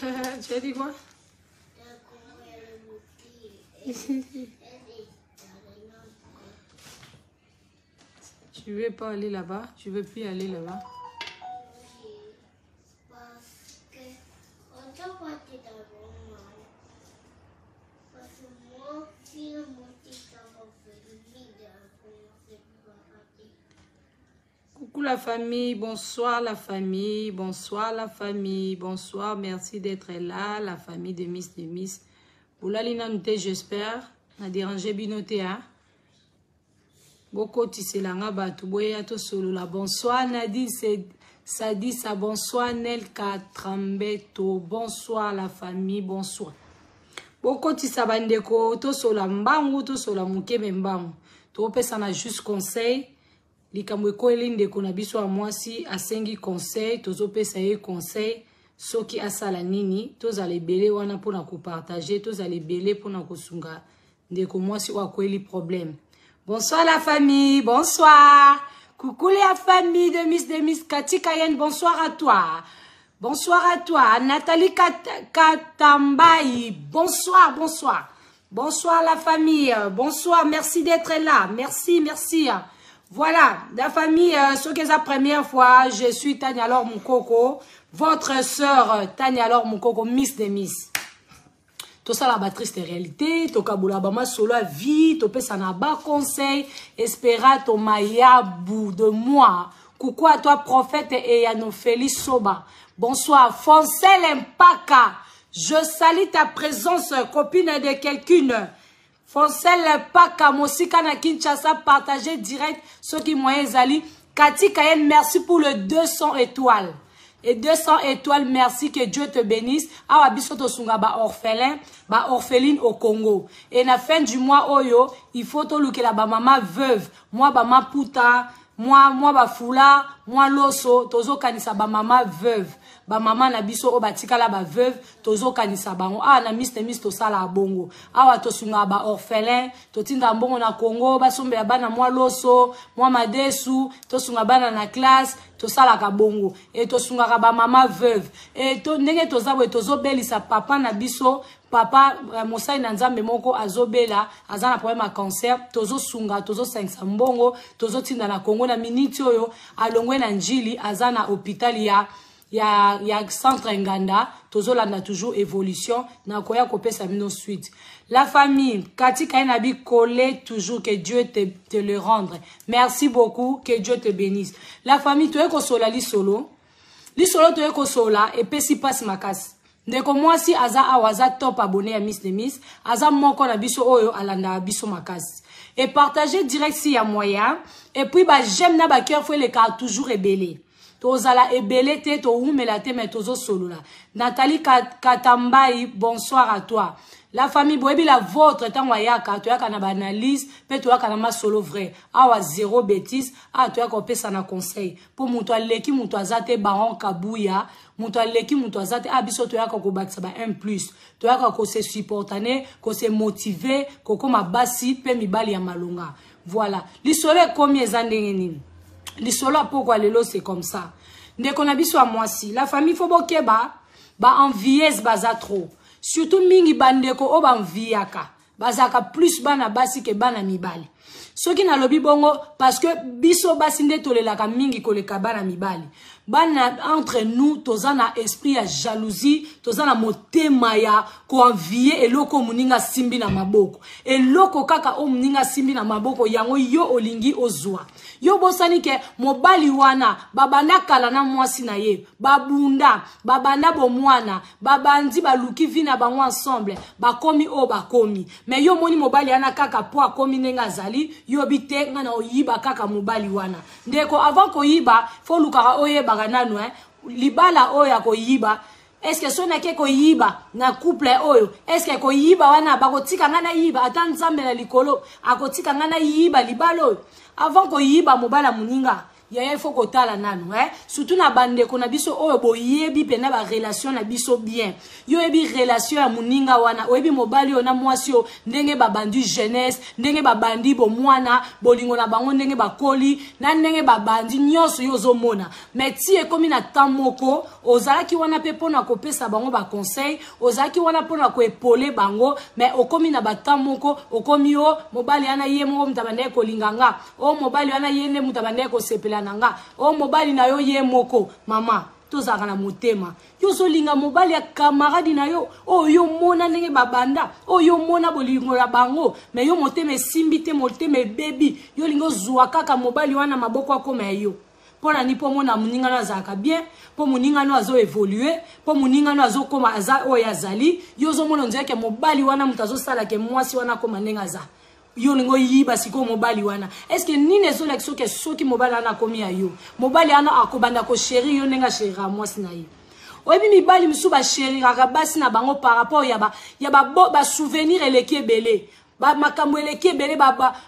Tu as dit quoi? Tu veux pas aller là-bas? Tu veux plus aller là-bas? Parce que on doit partir d'abord. Parce que moi, si on monte Coucou la famille, bonsoir la famille, bonsoir la famille, bonsoir, merci d'être là, la famille de Miss de Miss. Bolali nanu te, j'espère, na déranger bino te, hein? Bokotisela nga bato boya tosolola. Bonsoir Nadine, c'est Sadisa, bonsoir Nelka Trambeto, bonsoir la famille, bonsoir. Bokotisa bandeko tosola mbangu, tosola moke me mbangu. Topesana juste conseil. Likambo ekweli ndeko na biso ya mwasi asengi conseil, tozopesa ye conseil soki asala nini. Tozala ebele wana mpona kopartage, tozala ebele mpona kosunga ndeko mwasi oyo akweli problème. Bonsoir la famille, bonsoir. Coucou la famille de Miss de Miss Cathy Cayenne, bonsoir à toi. Bonsoir à toi. Nathalie Katambaï, bonsoir, bonsoir. Bonsoir la famille, bonsoir, merci d'être là. Merci, merci. Voilà, la famille, ce qui est la première fois, je suis Tania Laure Mukoko, votre sœur Tania Laure Mukoko, Miss des Miss. Tosala ba triste réalité, tokabola ba masolo ya vie, topesa na ba conseil, Esperato Mayabu de moi. Coucou à toi prophète et Yanofeli Soba. Bonsoir, Foncel Mpaka. Je salue ta présence, copine de quelqu'une. Foncel Mpaka, Mosika na Kinshasa, partagez direct ceux qui moyen zali. Cathy Kayen, merci pour le 200 étoiles. Et 200 étoiles, merci, que Dieu te bénisse. Awa biso tosunga ba orphelin, ba orpheline au Congo. Et na fin du mois oyo, il faut tolukela ba mama veuve, moi ba maputa, moi ba fula, moi loso, tozo kanisa ba mama veuve. Ba mama na biso o batikala ba veuve, tozo kanisa bango. Ah na miss miss tosala bongo. Awa tosunga ba orphelin, totinda mbongo na Congo, basombela bana moi loso, moi madesu, tosunga bana na classe, tosalaka bongo. Et tosungaka ba mama veuve. Et to ndenge toza boye tozobelisa papa na biso, papa mosali na nzambe moko azobela, aza na problème ya cancer, tozosunga, tozosangisa mbongo, tozotinda na Congo na minute oyo alongwe na Njili, aza na hôpital ya centre Nganda, tozolanda toujours évolution na koya kopesa bino suite. La famille, Cathy Kainabi collé toujours, que Dieu te le rendre. Merci beaucoup, que Dieu te bénisse. La famille, toye kosola lisolo. Lisolo toye kosola et pesi passe makasi. Ndeko mwasi aza awa, aza top abonné ya Miss de Miss, aza moko na biso oyo alanda biso makasi. Et partager direct s'il y a moyen. Et puis ba j'aime na ba cœur faut le cas toujours ebelé. Tozala ebele te, toumela te, mais tozo solola. Nathalie Katambayi, bonsoir à toi. La famille boyebi la vôtre tango ayaka, toyaka na ba analyse, pe toyaka na masolo vrai. Awa zéro bêtise, awa toyaka opesa na conseil. Po moto aleki moto aza te baron Kabuya, moto aleki moto aza te, ah biso toyaka kobakisa ba 1 plus. Toyaka ko se supporter, ko se motiver, kokoma basi pe mibali ya malonga. Voilà. Lisolo ekomi eza ndenge nini? Lisolo pokwa lelo c'est comme ça. Ndeko na biso ya mwasi, la famille faut bokeba ba envieuse baza trop. Surtout mingi bandeko o ba enviaka. Bazaka plus bana basi ke bana mibali. Soki nalobi bongo parce que biso basi nde tolelaka mingi koleka bana mibali. Bana entre nous toza na esprit ya jalousie, toza na motema ya koenvier eloko moninga simbi na maboko. Eloko kaka o moninga simbi na maboko yango yo olingi ozwa. Yo bosani ke mobali wana babanda kala na mwasi na ye, babunda, babanda bomwana, babandi baluki vi na bango ensemble, bakomi o bakomi. Mais yo moni mobali wana kaka po akomi ndenge azali, yo bi te nga na oyiba kaka mobali wana. Ndeko avant koyiba, faut lukaka oyebaka nanu hein, libala oyo ya koyiba. Est-ce que sona ke koyiba na couple oyo, est-ce que koyiba wana bakotika nga na yiba ata nzambe na likolo akotika nga na yiba libala oyo? Avant koyiba mobala muninga, Yaya, il faut kotala nanu, eh? Surtout na bandeko na biso oyo boyebi mpena barelation na biso bien. Yo oyebi relation ya moninga wana, oyebi mobali oyo na mwasi oyo, ndenge babandi jeunesse, ndenge babandi bomwana, bolingo na bango, ndenge bakoli na ndenge babandi nyonso, yo ozomona. Mais ti ekomi na temps moko, ozalaki wana mpe mpona kopesa bango baconseil, ozalaki wana mpona koépauler bango, mais okomi na batemps moko, okomi o mobali wana ye moko moto abandaki kolinga nga, o mobali wana ye nde moto abandaki kosepela na nga, o mobali na yo ye moko. Mama, tozalaka na motema. Yo ozolinga mobali ya camarade na yo oyo yo mona ndenge babanda, oyo yo mona bolingo ya bango, mais yo motema esimbi te, motema ebebi. Yo olingi ozwa kaka mobali wana maboko, akoma ya yo. Mpo na nini? Mpo mona moninga no azalaka bien, mpo moninga no azoévoluer, mpo moninga no azokóma aza oyo azali. Yo ozomona onzela mobali wana moto azosalaka mwasi wana akóma ndenge aza. Yo olingi oyiba sikoyo mobali wana. Est-ce nini ezolakisa soki soki mobali wana akomi ya yo, mobali wana akobanda kochérir yo ndenge achérira mwasi na ye? Oyebi, mibali mosusu bachériraka basi na bango par rapport ya basouvenir ba, ba eleki ebele, makambo eleki ebele,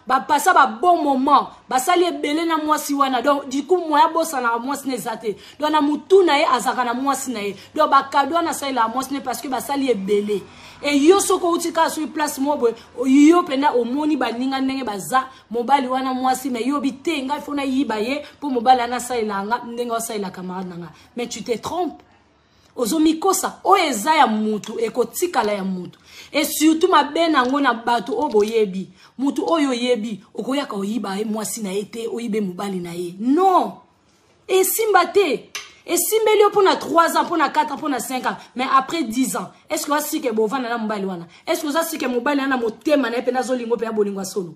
bapasa babon moment, basali ebele na mwasi wana. Donc du coup, moya abosanaka mwasi na eza te. Donc na mutu na ye, azalaka na mwasi na ye. Donc bacadeau wana asalelaka mwasi na ye parce que basali ebele. E yo, soki outi kaka soki place moko boye, yo mpenza omoni baninga ndenge baza, mobali wana, mwasi, mais yobi te, ngai faut nayiba ye mpo mobali wana asalelaka nga ndenge asalela camarade na nga. Mais tu te trompes, ozomikosa. Oyo eza ya mutu ekotikala ya mutu. Et surtout mabe nango na bato oyo boyebi. Mutu oyo oyebi, okoyaka oyiba ye mwasi na ye te, oyibe mobali na ye, non, esimba te. Esimbeli yo mpona 3 ans, mpona 4 ans, mpona 5 ans, mais après 10 ans, est ce que oza sûr que bovanda na mobali wana? Est ce que oza sûr que mobali wana motema na ye mpena azolingo mpenza bolingo ya solo?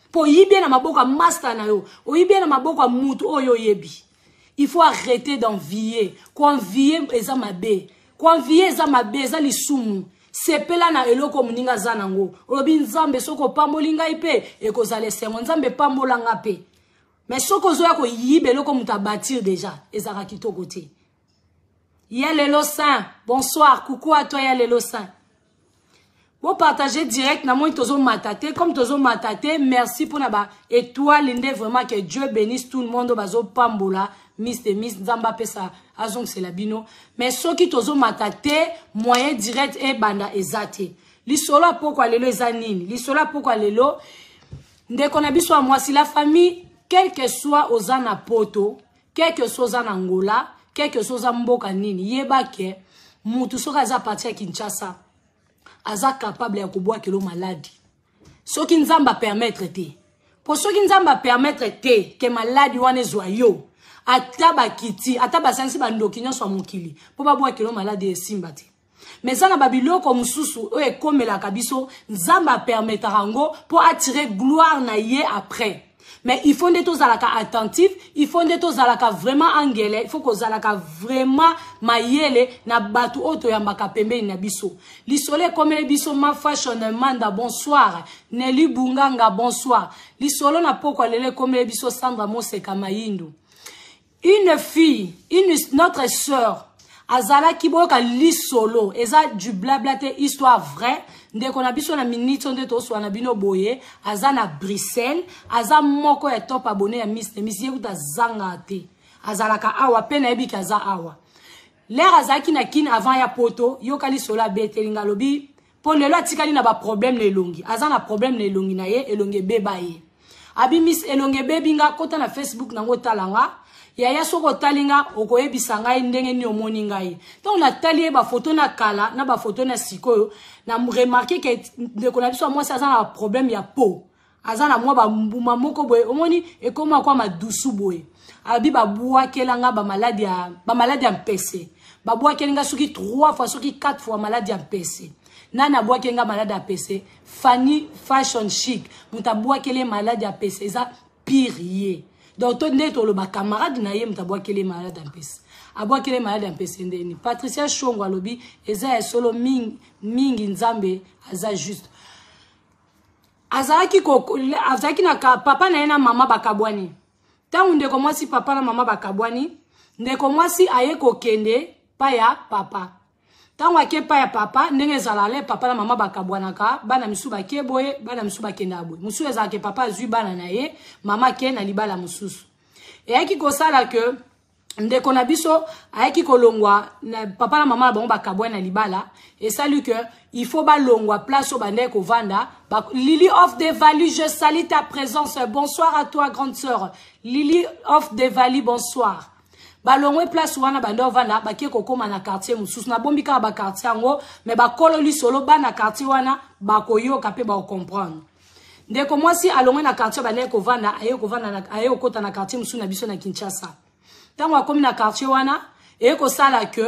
Mpo oyibi ye na maboko ya master na yo, oyibi ye na maboko ya mutu oyo oyebi. Il faut arrêter d'envier. Koenvier eza mabe, koenvier eza mabe, eza lisumu. Sepela na eloko moninga aza nango. Olobi: "Nzambe, soki opamboli ngai mpe, ekozala esengo. Nzambe, pambola nga mpe." Mais soki ozoya koyiba eloko moto abâtir déjà, ezalaka kitoko te. Ya lelo saint, bonsoir, coucou à toi. Ya lelo saint, bopartage direct. Namoni tozomata te, comme tozomata te, merci mpona baétoile nde. Vraiment, que Dieu bénisse tout le monde bazopambola Miss de Miss. Nzambe apesa, azongisela bino. Mais soki tozomata te, moyen direct ebanda eza te. Lisolo ya pokwa lelo eza nini? Lisolo ya pokwa lelo, ndeko na biso ya mwasi, la famille, quel que soit oza na Poto, quel que soit oza na Angola, quel que soit oza mboka nini, yeba ke mutu soki aza parti ya Kinshasa, aza capable ya kobwakela maladie soki Nzambe apermettre te. Mpo soki Nzambe apermettre te ke maladie wana ezwa yo, ata bakiti, ata basalisi bandoki nyonso ya mokili mpo babwakela maladie, esimba te. Mais eza na babiloko mosusu oyo ekomelaka biso, Nzambe apermettaka yango mpo atire gloire na ye après. Mais il faut nde tozalaka attentif, il faut nde tozalaka vraiment angele, il faut kozalaka vraiment mayele na bato oyo toyambaka pembeni na biso. Lisolo ekomeli biso, Ma Fashion Manda, bonsoir. Neli Bunganga, bonsoir. Lisolo na pokwa lelo ekomeli biso Sandra Moseka Mayindu, une fille, une notre sœur azalaki. Boyoka lisolo, eza du blabla te, histoire vraie. Ndeko na biso, na minute oyo nde toswala na bino boye, aza na Bruxelles, aza moko ya top abonné ya Miss de Miss. Ye kuta azangaka te, azalaka awa mpe nayebiki aza awa. Lere azalaki na Kine avant ya Poto. Yoka lisolo abetelinga, alobi mpo lelo atikali na baproblème na elongi, aza na problème na elongi na ye, elongi ebeba ye. Abi: "Miss, elongi ebebi nga. Kota na Facebook nango, otala nga. Yaya, soki otali nga, okoyebisa ngai ndenge nini omoni ngai." Ntango natali ye bafoto na kala na bafoto na sikoyo, na remarquer ke ndeko na biso ya mwasi aza na baproblème ya peau, aza na mwa bambuma moko boye, omoni ekóma kwa madusu boye. Abi: "Babwakela nga bamaladi ya mpese, babwakeli nga soki 3 fois, soki 4 fois maladie ya mpese." Nani abwakeli nga maladie ya mpese? Fanny Fashion Chic moto abwakeli ye maladie ya mpese. Eza pire ye. Donc to nde toloba camarade na ye moto abwakeli ye maladie ya mpese. Abwakeli ye maladie ya mpese ndeni? Patricia Shongo alobi eza ya solo mingi mingi, Nzambe aza juste. Azalaki na papa na ye na mama bakabwani. Ntango ndeko mwasi, papa na mama bakabwani, ndeko mwasi aye kokende pa ya papa. Ntango ake pa ya papa, ndenge ezala le papa na mama bakabwanaka, bana misusu bake boye, bana misusu bakendaka boye. Mosusu ezalaka papa azwi bana na ye, mama ake na libala mosusu. Eyaki kosala ke ndeko na biso ayaki kolongwa na papa na mama na bango bakabwani na libala. Esali ke il faut balongwa place oyo bandaki kovanda. Lily of the Valley, je salue ta présence. Bonsoir à toi, grande sœur Lily of the Valley, bonsoir. Balongwe place wana bande ovanda, bakie kokóma na quartier mosusu. Nabombi kaka baquartier yango, me bakolo lisolo, bana quartier wana bakoyoka mpe bakocomprendre. Ndeko mwasi alongwe na quartier bandaki kovanda, aye kovanda, aye kokota na quartier mosusu na biso na Kinshasa. Ntango akomi na quartier wana, eye kosala ke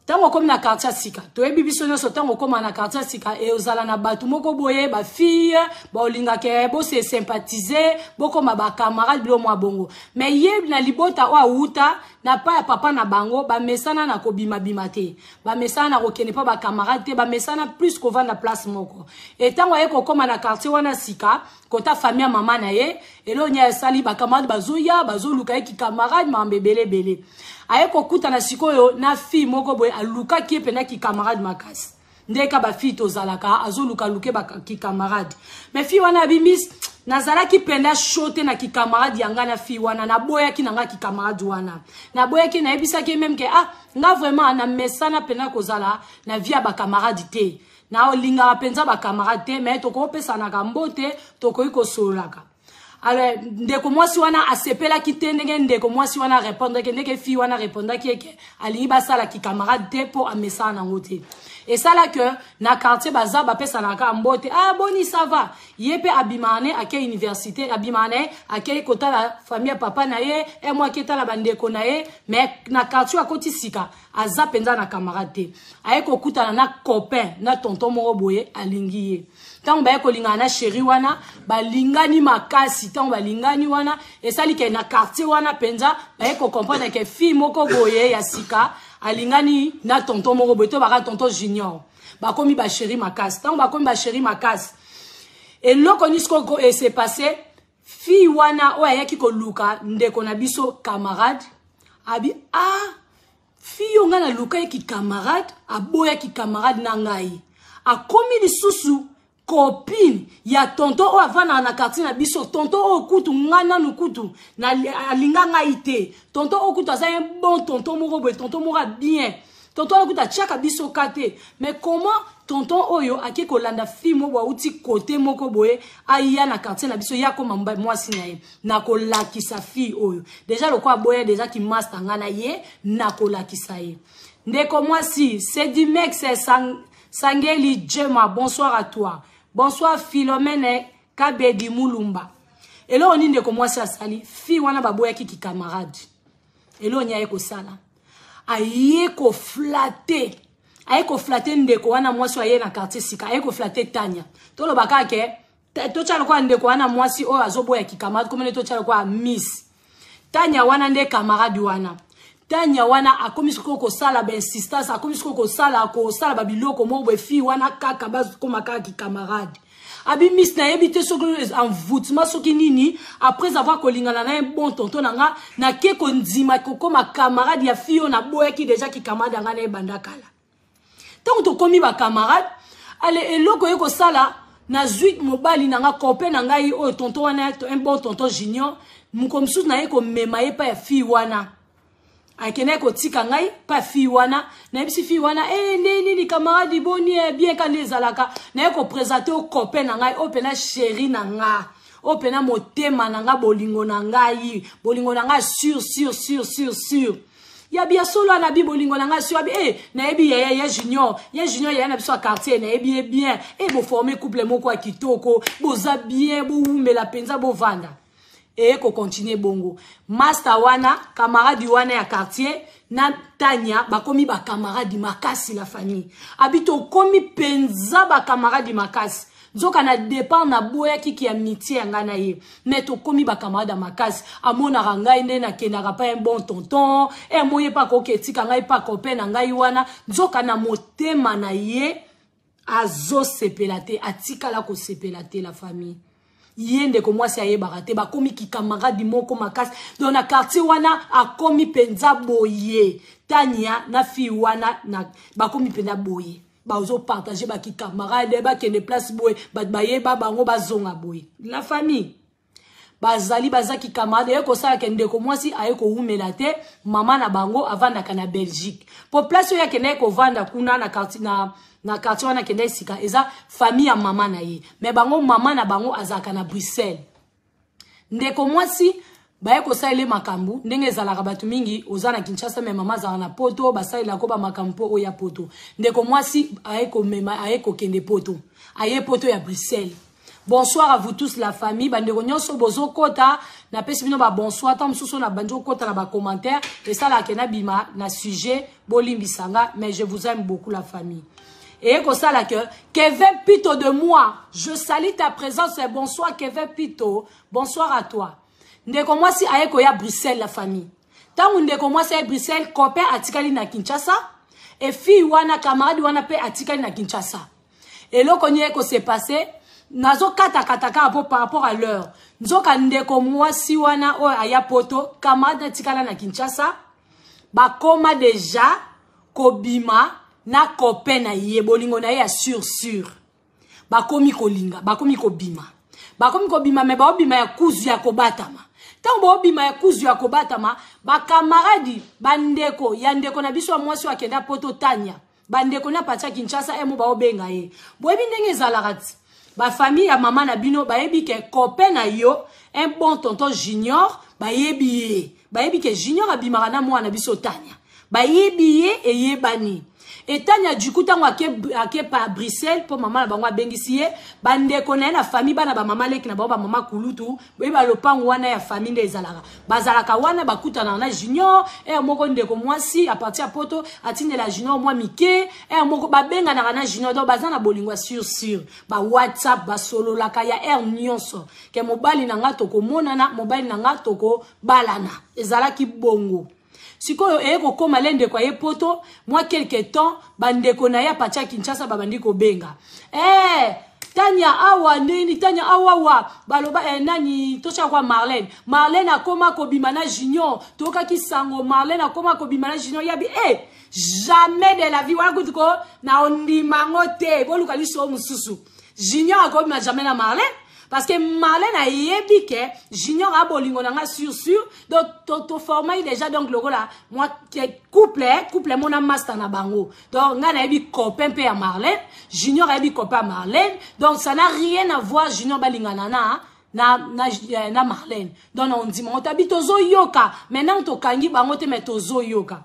ntango okomi na quartier ya sika, toyebi biso nyonso, ntango okóma na quartier ya sika, ozala na bato moko boye, bafille baolingaka bose sympathiser, bokóma bacamarade, bilo mwa bongo. Mais ye na libota oyo awuta na pa ya papa na bango, bamesana na kobimabima te, bamesana na kokende mpa bacamarade te, bamesana plus kovanda place moko. E ntango aye kokóma na quartier wana sika, kota famille ya mama na ye, eloko nini asali? Bacamarade bazoya, bazoluka ye kicamarade, makambo ebele ebele. Aye kokutana sikoyo na fille moko boye, alukaki ye mpenza kicamarade makasi, ndeka bafille tozalaka, azoluka-luke kikamarade. Mais fille wana abimisi: "Nazalaki mpenza chaud te na kikamarade ya ngai na fille wana. Naboyaki na ngai kikamarade wana, naboyaki. Nayebisaki ye même ke ah, nga vraiment namesana mpenza kozala na vie ya bacamarade te, naolingaka mpenza bacamarade te, mais tokopesanaka mbote, tokoki kosololaka." Alors ndeko mwasi wana asepelaki te ndenge ndeko mwasi wana répondaki, ndenge fille wana répondaki eke alingi basala kikamarade te mpo amesana nango te. Esala ke na quartier baza bapesanaka mbote: "Ah, boni, ça va?" Ye mpe abimaka ne, ake université, abimaka na ye, akei kotala famille ya papa na ye, e mo ake tala bandeko na ye. Mais na quartier akoti sika, aza mpenza na camarade te. Aye kokutana na copain na tonton moko boye, alingi ye. Ntango baye kolingana na chéri wana, balingani makasi. Ntango balingani wana, esali ke na quartier wana mpenza baye kocomprendre ke fille moko boye ya sika alingani na tonton moko boye, to baka tonton Junior. Bakomi bachéri makasi. Ntango bakomi bachéri makasi, eloko nini sikoyo ese passe? Fille wana oyo ayaki koluka ndeko na biso camarade abi: "Ah, fille oyo ngai naluka ye kikamarade, aboyaki camarade na ngai, akomi lisusu copine ya tonton oyo avandaka na quartier na biso. Tonton oyo kutu ngai nanu kutu alinga ngai te. Tonton oyo kutu aza un bon tonton moko boye, tonton moko ya bien. Tonton wana kutu atiaka biso ka te. Mais comment tonton oyo ake kolanda fille moko auti kote moko boye, aya na quartier na biso, ye akoma mwasi na ye? Nakolakisa fille oyo déjà lokola aboya déjà kimaster ngai na ye, nakolakisa ye." Ndeko mwasi Sedimex Sang, Sangeli Jema, bonsoir à toi. Bonsoir Philomène Kabedi Mulumba. Eloko nini ndeko mwasi asali? Fille wana baboyaki kikamarade, eloko nini aye kosala? Aye koflatter, aye koflatter ndeko wana mwasi oyo aye na quartier sika. Aye koflatter Tania. Toloba kaka ke totya lokola ndeko wana mwasi oyo azoboya kikamarade, komene totya lokola miss Tania wana nde camarade wana. Tania wana akomi sikoyo kosala bainsistance, akomi sikoyo kosala babiloko moko boye. Fille wana kaka bakóma kaka kikamarade. Abi: "Miss, nayebi te soki envoûtement, soki nini. Après avoir kolingana na ye, bon tonton na nga, nake kondima kokóma camarade ya fille oyo naboyaki déjà kikamarade ya nga na ye banda kala. Ntango tokómi bacamarade, ale eloko oye kosala, nazwi mobali na nga, copain na ngai oyo tonton wana, un bon tonton Junior. Moko mosusu naye komema ye pa ya fille wana, akendaki kotika ngai pa fille wana. Nayebisi fille wana: e, nde nini camarade, boni e bien ka nde ezalaka. Naye koprésenter o copain na ngai oyo mpena chéri na nga, oyo mpena motema na nga, bolingo na ngai, bolingo na ngai sûr, sûr, sûr, sûr, sûr." Yabi ya solo wana, bi bolingo na ngai sûr. Abi: "E, nayebi yaya ya Junior, ya Junior, yaya na biso ya quartier, nayebi ye bien. E, boforme couple moko ya kitoko, boza bien, bowumela mpenza, bovanda." Eye kocontinuer bongo. Master wana, camarade wana ya quartier na Tania bakomi bakamaradi makasi. La famille, abi tokomi mpenza bakamaradi makasi. Nzoka na départ naboyaki ki amitié ya ngai na ye, mais tokomi bakamarade ya makasi. Amonaka ngai nde nakendaka pa un bon tonton, e moye mpe akoki etika ngai mpa copain na ngai wana. Nzoka na motema na ye azosepela te, atikala kosepela te. La famille, ye ndeko mwasi ayebaka te, bakomi kikamaradi moko makasi. Donc na quartier wana akomi mpenza boye, Tania na fille wana na, bakomi mpenza boye, bazopartage bakikamarade, bakende place boye, bato bayeba bango, bazonga boye. La famille, Bazali bazaki camarade, eye kosala ke ndeko mwasi aye kowumela te. Mama na bango avandaka na Belgique, po place oyo akendaki kovanda kuna na quartier, na quartier wana akendaki sika, eza famille ya mama na ye. Me bango, mama na bango azalaka na Bruxelles. Ndeko mwasi baye kosalela makambo ndenge ezalaka, bato mingi oza na Kinshasa me mama azalaka na Poto, basalelako bamakambo mpo oya Poto. Ndeko mwasi aye komema, aye kokende Poto, aye Poto ya Bruxelles. Bonsoir à vous tous, la famille. Bandeko nyonso bozokota, napesi bino ba bonsoir. Ntango mosusu na bandi okota na bacommentaire, esalaka nabima na sujet, bolimbisanga, mais je vous aime beaucoup, la famille. Eye kosala ke Kevin Pito de moi, je salue ta présence et bonsoir Kevin Pito, bonsoir à toi. Ndeko mwasi aye koya Bruxelles, la famille. Ntango ndeko mwasi aye Bruxelles, copain atikali na Kinshasa, e fille wana, camarade wana mpe atikali na Kinshasa. Eloko nini ekose passer? Nazokatakata kaka mpo par rapport à l'heure. Nzoka ndeko mwasi wana oyo aya Poto, camarade atikala na Kinshasa, bakoma deja kobima na copain na ye, bolingo na ye ya sur sur. Bakomi kolinga, bakomi kobima, bakomi kobima, me baobima ya kuzu ya kobatama. Ntango baobima ya kuzu ya kobatama, bakamaradi, bandeko ya ndeko na biso ya mwasi oyo akenda Poto, Tania, bandeko na parti ya Kinshasa emo baobenga ye. Boyebi ndenge ezalaka ti bafamille ya mama na bino bayebi ke copain na yo, un bon tonton Junior, bayebi ye, bayebi ke Junior abimaka na mwana biso Tania, bayebi ye, eyebani. Etania du coup, ntango ake pa Bruxelles mpo mama na bango abengisi ye, bandeko na ye na famille, bana bamama leki na bango, bamama kulutu, boyeba lopango wana ya famille nde ezalaka, bazalaka wana, bakutanaka na Junior. Ere moko ndeko mwasi à partir ya Poto atindela Junior mwa mike, ere moko babenganaka na Junior. Donc baza na bolingo ya sur sur, ba WhatsApp basololaka ya aire nyonso ke mobali na nga tokomonana, mobali na nga tokobalana. Ezalaki bongo. Sikoyo eye kokóma le ndeko aye Poto mwa quelque temps, bandeko na ye à partir ya Kinshasa babandi kobenga: "Tania awa nini, Tania awawa." Baloba nani totyaka kwa Marlene, Marlene akóma kobima na Junior, toyokaki sango Marlene akóma kobima na Junior. Yabi jamais de la vie wana kutu ko na ondima yango te, boluka liso mosusu. Junior akobima jamais na Marlene, parce que Marlène ayebi ke Junior abolingo na nga sur sur. Donc toformai déjà, donc lokola mwa couple, couple mona master na bango. Donc ngai nayebi copain mpe ya Marlène, Junior ayebi copain ya Marlène, donc ça n'a rien à voir. Junior balingana na Marlène. Donc na ondima ngo tabi tozoyoka maintenant, tokangi bango te, mais tozoyoka.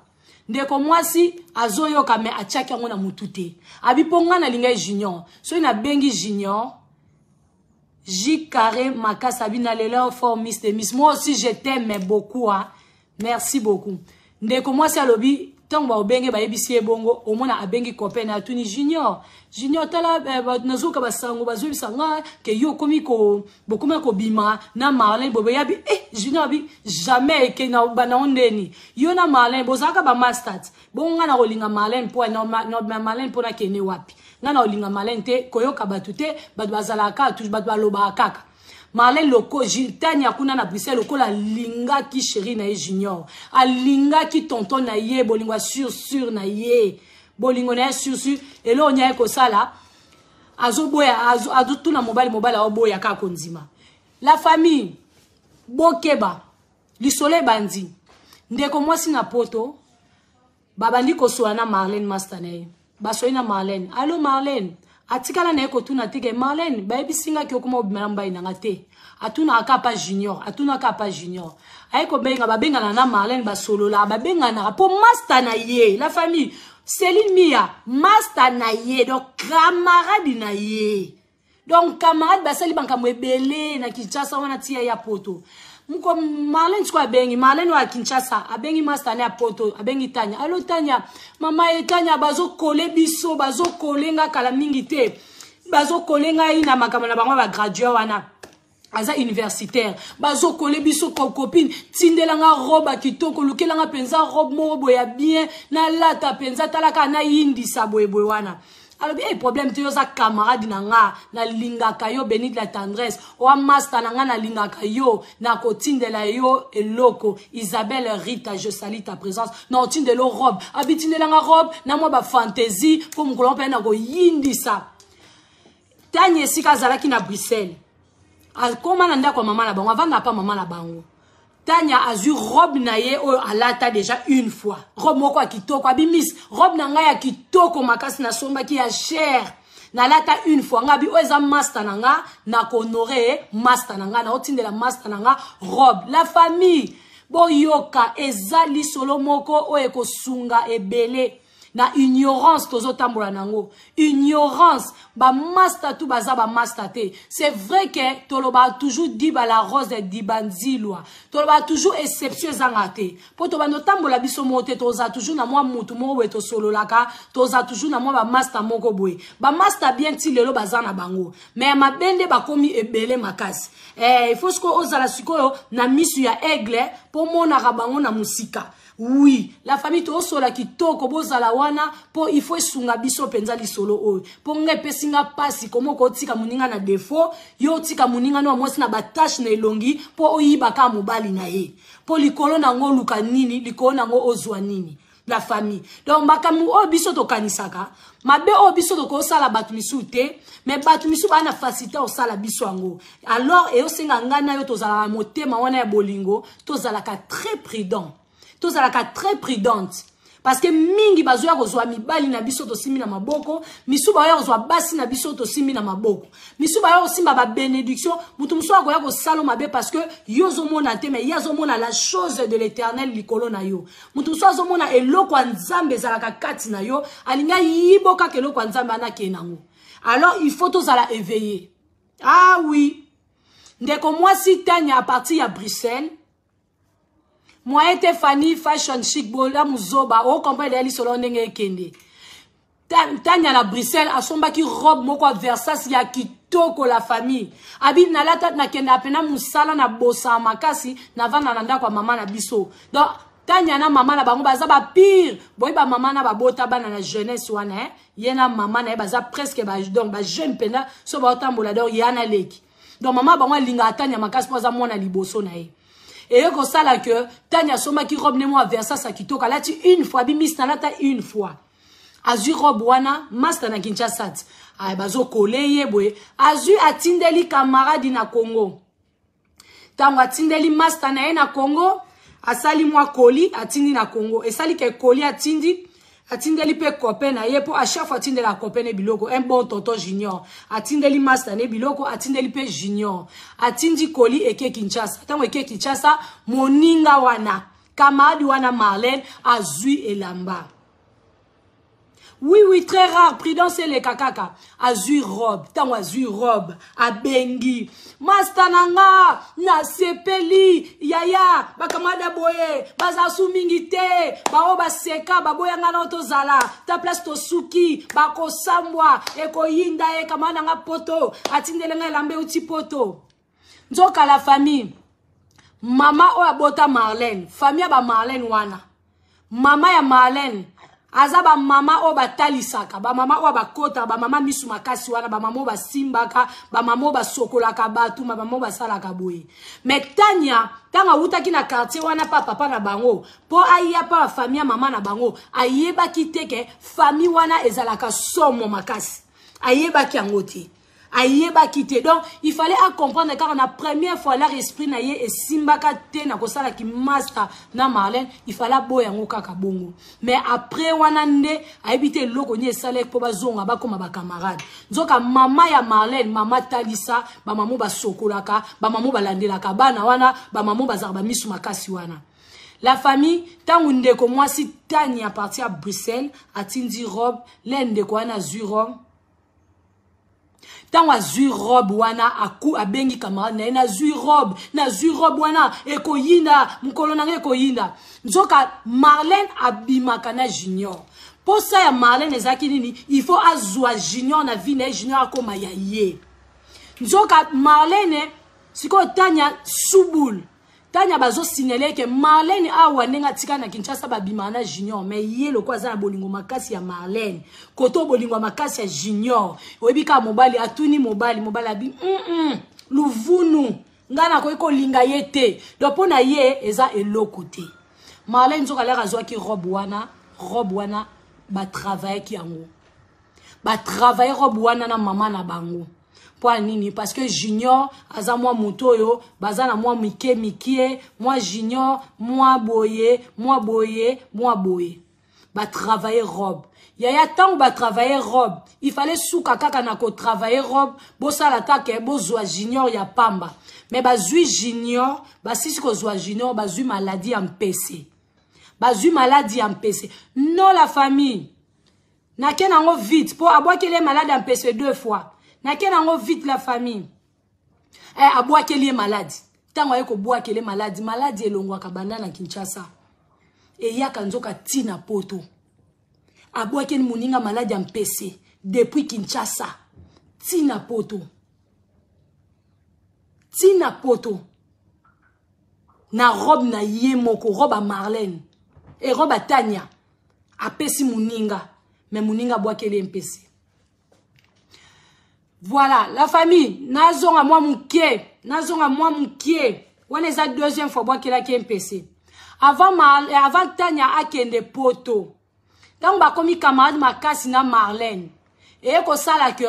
Ndeko mwasi azoyoka, me atiaki yango na motu te. Abi mpo ngai nalingai Junior, soki nabengi Junior J carré Makasa bina lelo fort. Miss de Miss, moi aussi je t'aime beaucoup, hein. Merci beaucoup. Ndeko mwasi alobi ntango baobenge, bayebisi ye bongo, omona abengi copain na, atuni Junior: "Junior, tala, nazoka basango bazoyebisa nga ke yo okomi bokomi kobima na Marlin bobe." Yabi Junior abi: "Jamais eke na banao ndeni yo na Marlin bozalaka bamasters bongo. Nga na kolinga Marlin mpo na Marlin mpo nakende wapi? Nga na kolinga Marlin te, koyoka bato te, bato bazalaka kaka, bato balobaka kaka." Marlin loko Tania kuna na Bruxelles lokola alingaki chéri na ye Junior, alingaki tonton na ye, bolingo ya sur sur na ye, bolingo na ye sur sur. Eloko nya ye kosala, azoboya, azotuna mobali, mobali aoboya kaka kondima. La famille, bokeba, lisolo ebandi. Ndeko mwasi na Poto babandi kosola na Marlene, master na ye. Basoli na Marlene: "Allo Marlene." Atikala na ye kotuna te ke Marlene bayebisi ngaki okoma obima na mobali nanga te. Atunaka kaka pa Junior, atunaka pa Junior. Aye kobenga, babengana na Marlene, basolola, babenganaka mpo master na ye. La famille, Céline Mia, master na ye, donc camarade na ye, donc camarade basali bankambo ebele na Kinshasa wana tia ya Poto. Moko Marlene sikoyo abengi Marlene oyo ya Kinshasa, abengi master ne ya Poto, abengi Tania: "Allo Tania, mama ye Tania, bazokole biso, bazokole nga kala mingi te, bazokole ngai na makambo na bango ya bagraduat wana, aza universitaire, bazokole biso. Copine, tindelanga robe ya kitoko, lukelanga mpenza robe moko boye ya bien, nalata mpenza, talaka nayindisa boyeboye wana." Alobi: "Problème te, yo oza camarade na nga, nalingaka yo, Benit la tendresse oa master na nga, nalingaka yo, nakotindela yo eloko." Isabelle Rita, je salue ta présence. Naotindela yo robe. Abi: "Tindelanga robe na mwa bafantaisie mpo mokolo mpe nakoyindisa." Tani esika azalaki na Bruxelles. Akoma na ndako ya mama na bango, avanda pa mama na bango. Tanya azwi robe na ye oyo alata déjà une fois. Robe moko ya kitoko, abi miss, robe na ngai ya kitoko makasi nasombaki ya cher. Nalata une fois, nga bi oyo eza master na nga, na ko honorer master na nga, na otindela master na nga robe. La famille, boyoka eza lisolo moko oyo ekosunga ebele. Na ignorance tozotambola nango. Ignorance, ba master tout baza ba master te. C'est vrai que toloba toujours diba la rose diba nzilwa. Toloba toujours exception ezanga te. Po to bando tambola biso mo te, toza toujours na mwa mutu moko boye tosololaka, toza toujours na mwa ba master moko boye. Ba master bien ti lelo baza na bango. Mais mabende bakomi ebele makasi. Il faut siko ozala sikoyo na misu ya aigle po monaka bango na musika. Oui, la famille tosola kitoko bozala wana po il faut esunga biso penza lisolo oyo. Po nga epesi nga pasi komo kotika muninga na défaut, yo otika muninga no mwasi na batache na elongi po oyiba ka mobali na ye. Po likolo nango luka nini, likolo nango ozwa nini. La famille. Donc makambo oyo biso tokanisaka, mabe oyo biso tokosala bato misu te, mais bato misu ba na facilité osala biso yango. Alors eyosenga nga na yo tozalaka motema wana ya bolingo, tozalaka très prudent. Tozalaka très prudente. Parce que mingi bazoya kozwa mibali na biso tosimbi na maboko, misu bazoya kozwa basi na biso tosimbi na maboko. Misu bazoya kosimba ba bénédiction, mutu musu akoya kosala mabe parce que yo ozomona te, mais ye azomona la chose de l'Éternel likolo na yo. Mutu musu azomona eloko ya Nzambe ezalaka kati na yo, alinga yibo kaka eloko ya Nzambe anake nango. Alors il faut tozala éveillé. Ah oui. Ndeko mwasi Tanya à partir ya Bruxelles, Moi te Fanny fashion chic bola muzoba o comprendre ya solo ndenge ekende. Tanya na Bruxelles asombaki robe moko ya Versace ya kitoko la famille. Abi nalata na kenda pena musala na bosa makasi na vanda na ndako ya mama na biso. Donc Tanya na mama na bango baza ba pire. Boy ba mama na ba bota bana na jeunesse wana hein. Ye na mama na ye baza presque ba donc ba jeune pena so ba otambola donc yana leki. Donc mama bango alinga Tanya makasi po aza mwana liboso na ye. Et yo kosala que Tanya asomaki robe ne mwa Versace ya kitoko, alati une fois, abimisi na lata une fois. Azwi robe wana, master na Kinshasa. Ay, bazo kole ye boye. Azwi atindeli camarade na Congo. Tango atindeli master na ye na Congo, asali mwa koli atindi na Congo. Esali ke koli atindi, atindeli pe copain na ye po à chaque fois atindela copain ne biloko, un bon tonton junior. Atindeli master ne biloko, atindeli pe junior. Atindi koli eke Kinshasa. Tango eke Kinshasa, moninga wana, camarade wana Marlène azwi elamba. Oui, oui, très rare. Prudence et les kakaka. Azui robe. Tango azui robe. Abengi. Master nanga. Na sepeli. Yaya. Bakamada boye. Baza su mingi te. Bao baseka. Baboya nga na otozala. Ta place tosuki. Bako sambwa. Eko yinda e kamada nga poto. Atindele nga elambe uti poto. Nzoka la famille. Mama oyo abota Marlène. Famille ba Marlène wana. Mama ya Marlène. Aza ba mama oyo batalisaka, ba mama oyo bakota, ba mama misu makasi wana, ba mama oyo basimbaka, ba mama oyo basokolaka bato, ba mama oyo basalaka boye. Mais Tanya, tanga awutaki na quartier wana pa papa na bango, po aya pa ba famille ya mama na bango, ayebaki te ke famille wana ezalaka somo makasi. Ayebaki yango te. Ayebaki te. Donc, il fallait à comprendre car la première fois leur esprit na ye esimbaka te na kosala ki master na Marlène, il fallait boya yango kaka bongo. Mais après wana nde ayebi te eloko ni esala po bazonga bakoma ba camarade. Nzoka mama ya Marlène, mama Talisa, ba mamo ba sokolaka, ba mamo balandelaka bana wana, ba mamo bazaka ba misu makasi wana. La famille, tangu ndeko mwasi Tanya parti à Bruxelles, atindi robe, le ndeko wana zui robe. Tango azui robe wana, aku abengi camarade na ye, na zui robe, na zui robe wana, ekoyinda, mokolo na ngai ekoyinda. Nzoka Marlène abimaka na Junior. Posa ya Marlène ezalaki nini? Il faut azwa Junior na vie na ye, Junior akoma ya ye. Nzoka Marlène, sikoyo Tanya subul. Tanya bazo signaler que Marlène awa ndenge atika na Kinshasa babima na Junior, mais ye loko aza na bolingo makasi ya Marlène. Koto bolingo makasi ya Junior. Oyebi ka mobali atuni mobali, mobali abi luvunu nga na koki kolinga ye te. Donc pona ye eza eloko te. Marlène nzoka lera azwaki robe wana, robe wana ba travailler ki yango. Ba travailler robe wana na mama na bango. Mpo ya nini? Parce que Junior aza mwa moto oyo baza na mwa mike mikie, mwa Junior, mwa boye, mwa boye, mwa boye. Batravaille robe. Yaya, ntango batravaille robe, il fallait suka kaka na kotravaille robe, bosala take bozwa Junior ya pamba. Mais bazwi Junior, basisi kozwa Junior, bazwi maladie ya mpese. Bazwi maladie ya mpese. Non la famille. Nake nango vite po abwakeli ye malade ya mpese deux fois. Nake nango vite la famille. Eh, abwakeli ye maladi. Ntango aye kobwakele maladi, maladi elongwaka banda na Kinshasa. Eyaka nzoka tina poto. Abwakeli moninga maladi ya mpese depuis Kinshasa tina poto. Tina poto. Na robe na ye moko, robe ya Marlène et robe ya Tania. Apesi moninga, mais moninga abwakeli ye mpese. Voilà, la famille, nazonga mwa mukie, nazonga mwa mukie. Wana eza deuxième fois abwakelaki ye mpese. Avant, avant Tania akende poto. Ntango bakomi camarade makasi na Marlène, eye kosala que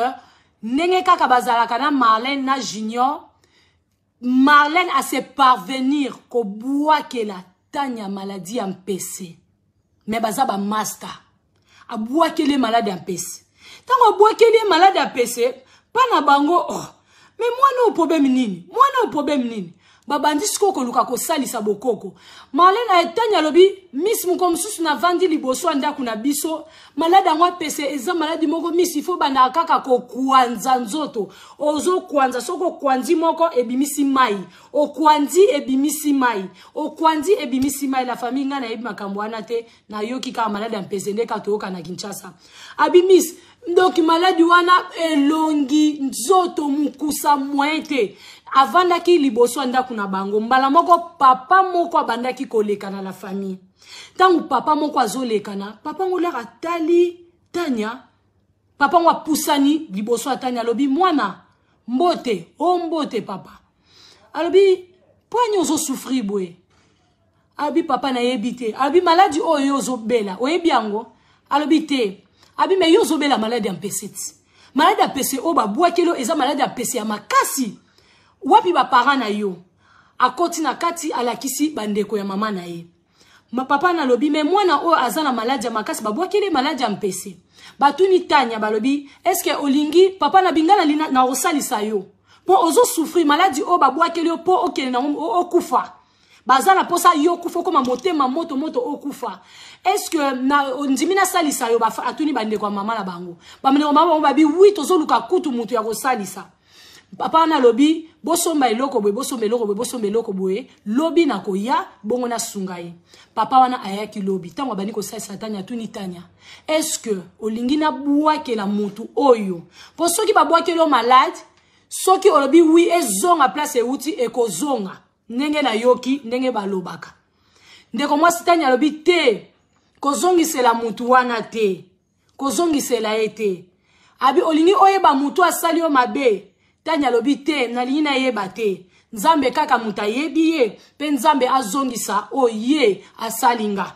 ndenge kaka bazalaka na Marlène na Junior, Marlène a se parvenir kobwakela Tania maladie ya mpese. Mais baza ba master. Abwakeli malade ya mpese. Ntango abwakeli malade ya mpese, pa na bango, oh, mais mwana oyo problème nini? Mwana oyo problème nini? Babandi sikoyo koluka kosalisa bokoko. Marlène a Tania alobi, Miss moko mosusu navandi liboso ya ndako na biso, malade yango apese eza maladi moko Miss, il faut bandaka kaka kokwanza nzoto. Ozokwanza, soki okwanzi moko ebimisi mai, okwanzi ebimisi mai, okwanzi ebimisi mai. La famille, ngai nayebi makambo wana te, nayoki kaka maladi ya mpese nde kaka toyoka na Kinshasa. Abi Miss, donc maladi wana elongi nzoto mukusa moyen te. Avandaki liboso ya ndako na bango, mbala moko papa moko abandaki kolekana la famille. Ntango papa moko azolekana, papa ngo laka tali Tania, papa ngo apusani liboso ya Tania, alobi mwana mbote, o mbote papa. Alobi pwani ozosouffrir boye? Alobi papa nayebi te. Alobi maladi oyo yo ozobela, oyebi yango? Alobi te. Alobi me yo ozobela maladi ya mpese ti. Maladi ya mpese oyo babwakeli oyo eza maladi ya mpese ya makasi. Wapi ba parents na yo? Akoti na kati alakisi bandeko ya mama na ye. Ma papa na lobi me mwana oyo aza na maladi ya makasi babwakeli maladi ya mpese. Batuni Tania balobi est-ce que olingi papa na bingana lina na osalisa yo? Po ozo souffrir maladi oyo babwakeli yo po okende na okufa. Baza na posa yo kufa okoma motema moto moto okufa. Est-ce que na ondimi na salisa yo? Atuni bandeko ya mama na bango. Ba ndeko mama bango babi oui tozoluka kutu mutu ya kosalisa. Papa na lobi bosomba eloko boye, bosomba eloko boye, bosomba eloko boye, lobi na koya bongo na sunga ye. Papa wana ayaki lobi, tango abandi kosalisa Tania, atuni Tania, est-ce que olingi na bwakela mutu oyo? Po soki babwakeli yo malade, soki olobi oui ezonga place euti ekozonga. Ndenge nayoki, ndenge balobaka. Ndeko mwasi Tania alobi te, kozongisela mutu wana te, kozongisela ye te. Abi olingi oyeba mutu asali yo mabe? Tania alobi te, nalingi nayeba te. Nzambe kaka mutu ayebi ye, pe Nzambe azongisa oyo ye asali nga.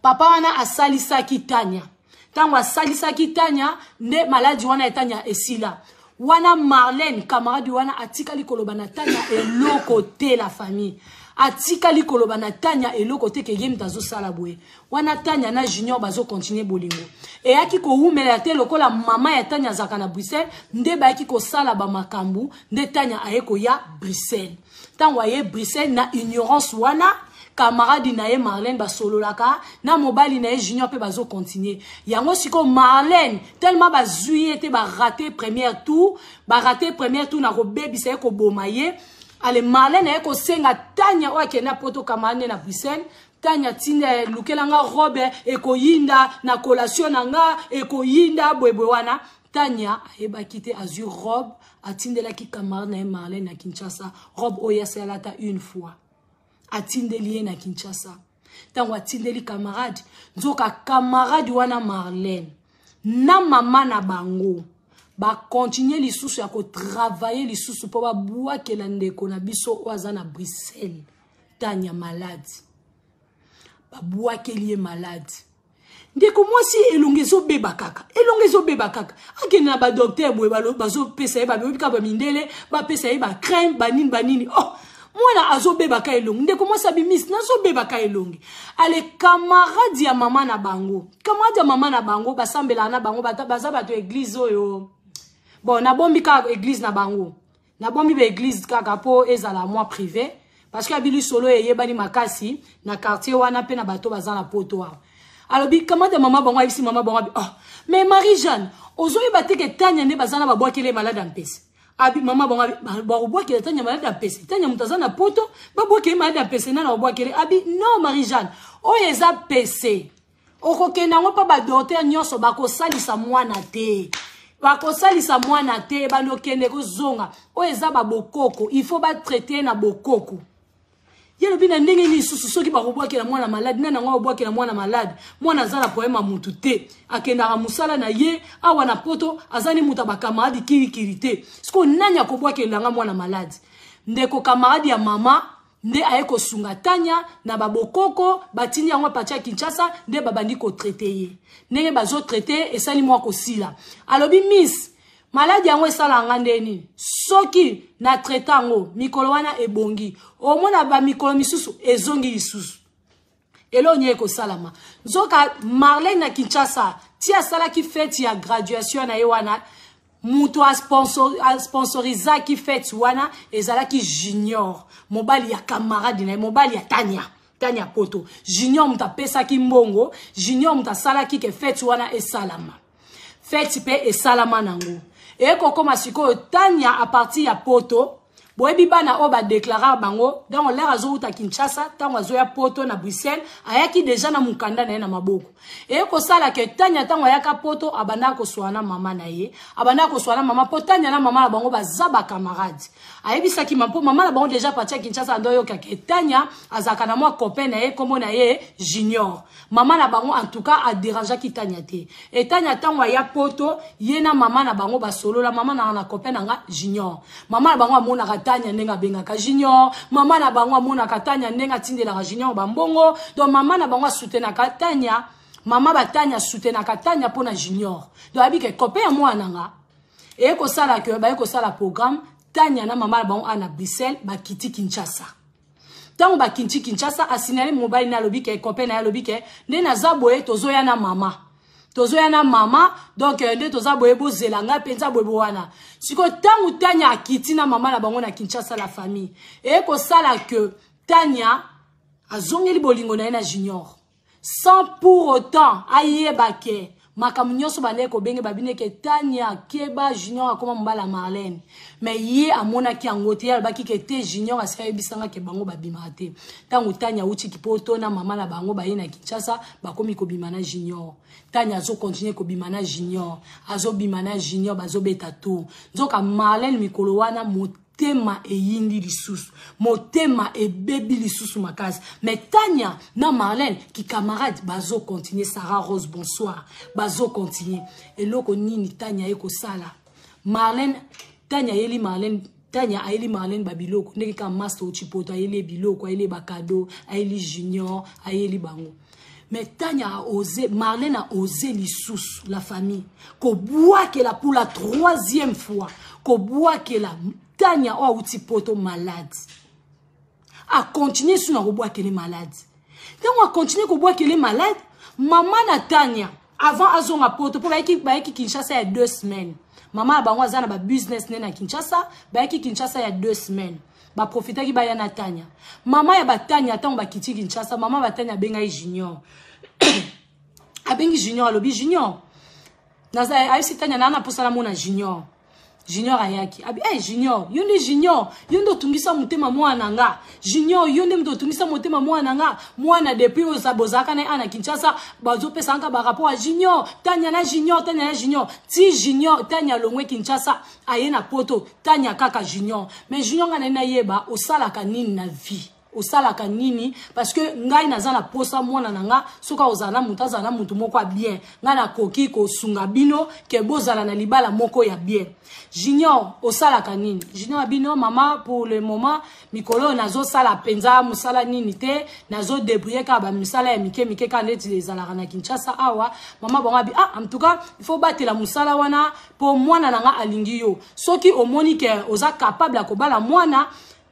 Papa wana asalisaki Tania. Tango asalisaki Tania, nde maladi wana ya Tania esila. Wana Marlène, camarade wana, atikali koloba na Tania eloko te la famille. Atikali koloba na Tania eloko te ke ye mutu azosala boye. Wana Tania na Junior bazo continuer bolingo. Eyaki kowumela te lokola mama ya Tania azalaka na Bruxelles, nde bayaki kosala ba makambo, nde Tania aye koya Bruxelles. Tango aye Bruxelles na ignorance wana, camarade na ye Marlène basololaka na mobali na ye Junior pe bazo continuer. Yango siko Marlène tellement bazui ye te ba rater première tour, ba rater première tour na kobebisa ye koboma ye. Ale Marlène aye kosenga Tania oyo akenda poto camarade na Bruxelles, Tania tinda lukela nga robe ekoyinda na collation na nga ekoyinda bwebwe wana. Tania ayebaki te azui robe atindelaki camarade na ye Marlène na Kinshasa, robe oyo asalata une fois. Atindeli ye na Kinshasa. Tango atindeli camarade, nzoka camarade wana Marlène na mama na bango ba continuer lisusu ya ko travailler lisusu po ba bwakela ndeko na biso oyo aza na Bruxelles. Tania malade. Ba bwakeli ye malade. Ndeko mwasi, elongi ezobeba kaka, elongi ezobeba kaka. Akende na badocteur boye, bazopesa ye, babebi kaka bamindele, bapesa ye bacrème, banini banini. Oh, mwana azobebaka elongi. Ndeko mwasi abimisi, nazobebaka elongi. Ale, camarade ya mama na bango, camarade ya mama na bango, basambelaka na bango, baza bato ya église oyo. Bon, nabombi kaka église na bango, nabombi baéglise kaka mpo ezala mwa privé, parce que abili solo eyebani makasi na quartier wana mpe na bato baza na poto awa. Alobi camarade ya mama bango ayebisi mama bango, abi: "Oh, mais Marie Jeanne, ozoyeba te ke Tania nde baza na babwakele malade ya mpese?" Abi mama bango abi: "Bakobwakela Tania malade ya mpese? Tania moto aza na poto, babwakele malade ya mpese? Nana babwakele?" Abi: "Non, Marie Jeanne, oyo eza pese, okokende yango mpo badocteur nyonso bakosalisa mwana te, bakosalisa mwana te. Ebandi okende kozonga, oyo eza babokoko, il faut batraite na bokoko." Ye lobi: "Na ndenge nini lisusu soki bakobwakela mwana malade? Nani yango akobwakela mwana malade? Mwana aza na problème ya mutu te, akendaka mosala na ye awa na poto, aza ni mutu ya bacamarade kirikiri te. Sikoyo nani akobwakelanga mwana malade?" Ndeko, camarade ya mama nde aye kosunga Tanya na babokoko, batindi yango apartir ya Kinshasa, nde babandi kotraite ye. Ndenge bazotraite, esali mwa kosila. Alobi: "Miss, maladi yango esalanga nde nini? Soki na traite yango mikolo wana ebongi, omona bamikolo misusu ezongi lisusu." Eloko nini ekosalama? Nzoka Marlene na Kinshasa ti asalaki fête ya graduation na ye wana, moto asponsorizaki fête wana ezalaki Junior, mobali ya camarade na ye, mobali ya Tania. Tania poto, Junior moto apesaki mbongo, Junior moto asalaki ke fête wana esalama. Fête mpe esalama nango. Ekokóma sikoyo, Tania à partir ya poto, boyebi bana oyo badéclarer bango. Donc l'heure azowuta Kinshasa, ntango azoya poto na Bruxelles, ayaki déjà na mokanda na ye na maboko. Eye kosala ke Tania, ntango ayaka poto, abandaka koswana na mama na ye, abandaka koswana na mama, mpo Tania na mama na bango baza bacamarade. Ayebisaki ma, mpo mama na bango déjà parti ya Kinshasa, ando oyoka ke Tania azalaka na mwa copain na ye, nkombo na ye Junior. Mama na bango en tout cas adérangeaki Tania te. E Tania, ntango aya poto, ye na mama na bango basolola: "Mama nanga na copain na nga Junior." Mama na bango amonaka Tania ndenge abengaka Junior, mama na bango amonaka Tania ndenge atindelaka Junior bambongo. Donc mama na bango asoutenaka Tania, mama batania asoutenaka Tania mpo na Junior. Donc ayebi ke copain ya mwana nga. Eye kosala ke baye kosala programme, Tania na mama na bango a na Bruxelles bakiti Kinshasa. Ntango bakiti Kinshasa, asignale mobali na, alobi ke copain na ye, alobi ke nde naza boye, tozoya na mama, tozoya na mama, donc nde toza boye, bozela ngai mpenza boye bo wana. Sikoyo ntango Tania akiti na mama na bango na Kinshasa, la famille, eye kosala ke Tania azongeli bolingo na ye na Junior, sans pour autant ayeba ke makambo nyonso bandeki kobenge babineke: "Tania, keba, Junior akoma mobali ya Marlene." Mais ye amonaki yango te. Ye alobaki ke te, Junior asi ayebisanga ke bango babimaka te. Ntango Tania awutiki poto na mama na bango, baye na Kinshasa, bakomi kobima na Junior. Tania azokontinue kobima na Junior, azobima na Junior, bazobeta tour. Nzoka Marlene mikolo wana motema eyindi lisusu, motema ebebi lisusu makasi. Mais Tania na Marlene kicamarade bazokontinue. Sarah Rose, bonsoir. Bazokontinue. Eloko nini Tania ye kosala? Marlene, Tania ayeli Marlene, Tania ayeli Marlene babiloko ndenge kaka master oti poto, ayeli ye biloko, ayeli ye bacadeau, ayeli Junior, ayeli bango. Mais Tania a osé, Marlène a osé lisusu, la famille, kobwakela pour la troisième fois, kobwakela Tania oyo awuti poto malade. Akontinue su na kobwakele malade. Ntango akontinue kobwakele malade, mama na Tania, avant azonga poto, mpo bayaki Kinshasa ya 2 semaines, mama na bango aza na babusiness ne na Kinshasa, bayaki Kinshasa ya 2 semaines, baprofitaki baya na Tania. Mama ya batania, ntango bakiti Kinshasa, mama batania abengaki Junior, abengi Junior, alobi: "Junior," ayebisi Tania, "naa na mposa namona Junior." Junior ayaki. Abi: "Hey, Junior, yo nde Junior, yo nde otungisa motema mwana na nga. Junior, yo nde moto otungisa motema mwana na nga. Mwana depuis oyo bozalaka na ye na Kinshasa, bazopesa nga barapport ya Junior, Tania na Junior, Tania na Junior. Ti Junior, Tania alongwe Kinshasa, aye na poto, Tania kaka Junior. Mais Junior, nga nai nayeba osalaka nini na vie." Osalaka nini? Parce que ngai naza na posa mwana na nga, soki ozala na moto, azala na moto moko ya bien. Ngai nakoki kosunga bino ke bozala na libala moko ya bien. Junior, osalaka nini? Junior abino, mama, pour le moment, mikolo oyo nazosala mpenza mosala nini te, nazodébrouille kaka bamisala ya mike mike kaka neti ezalaka na Kinshasa awa. Mama bango abi, ah, en tout cas, il faut batela mosala wana mpo mwana na nga alingi yo. Soki omoni ke oza capable ya kobala mwana,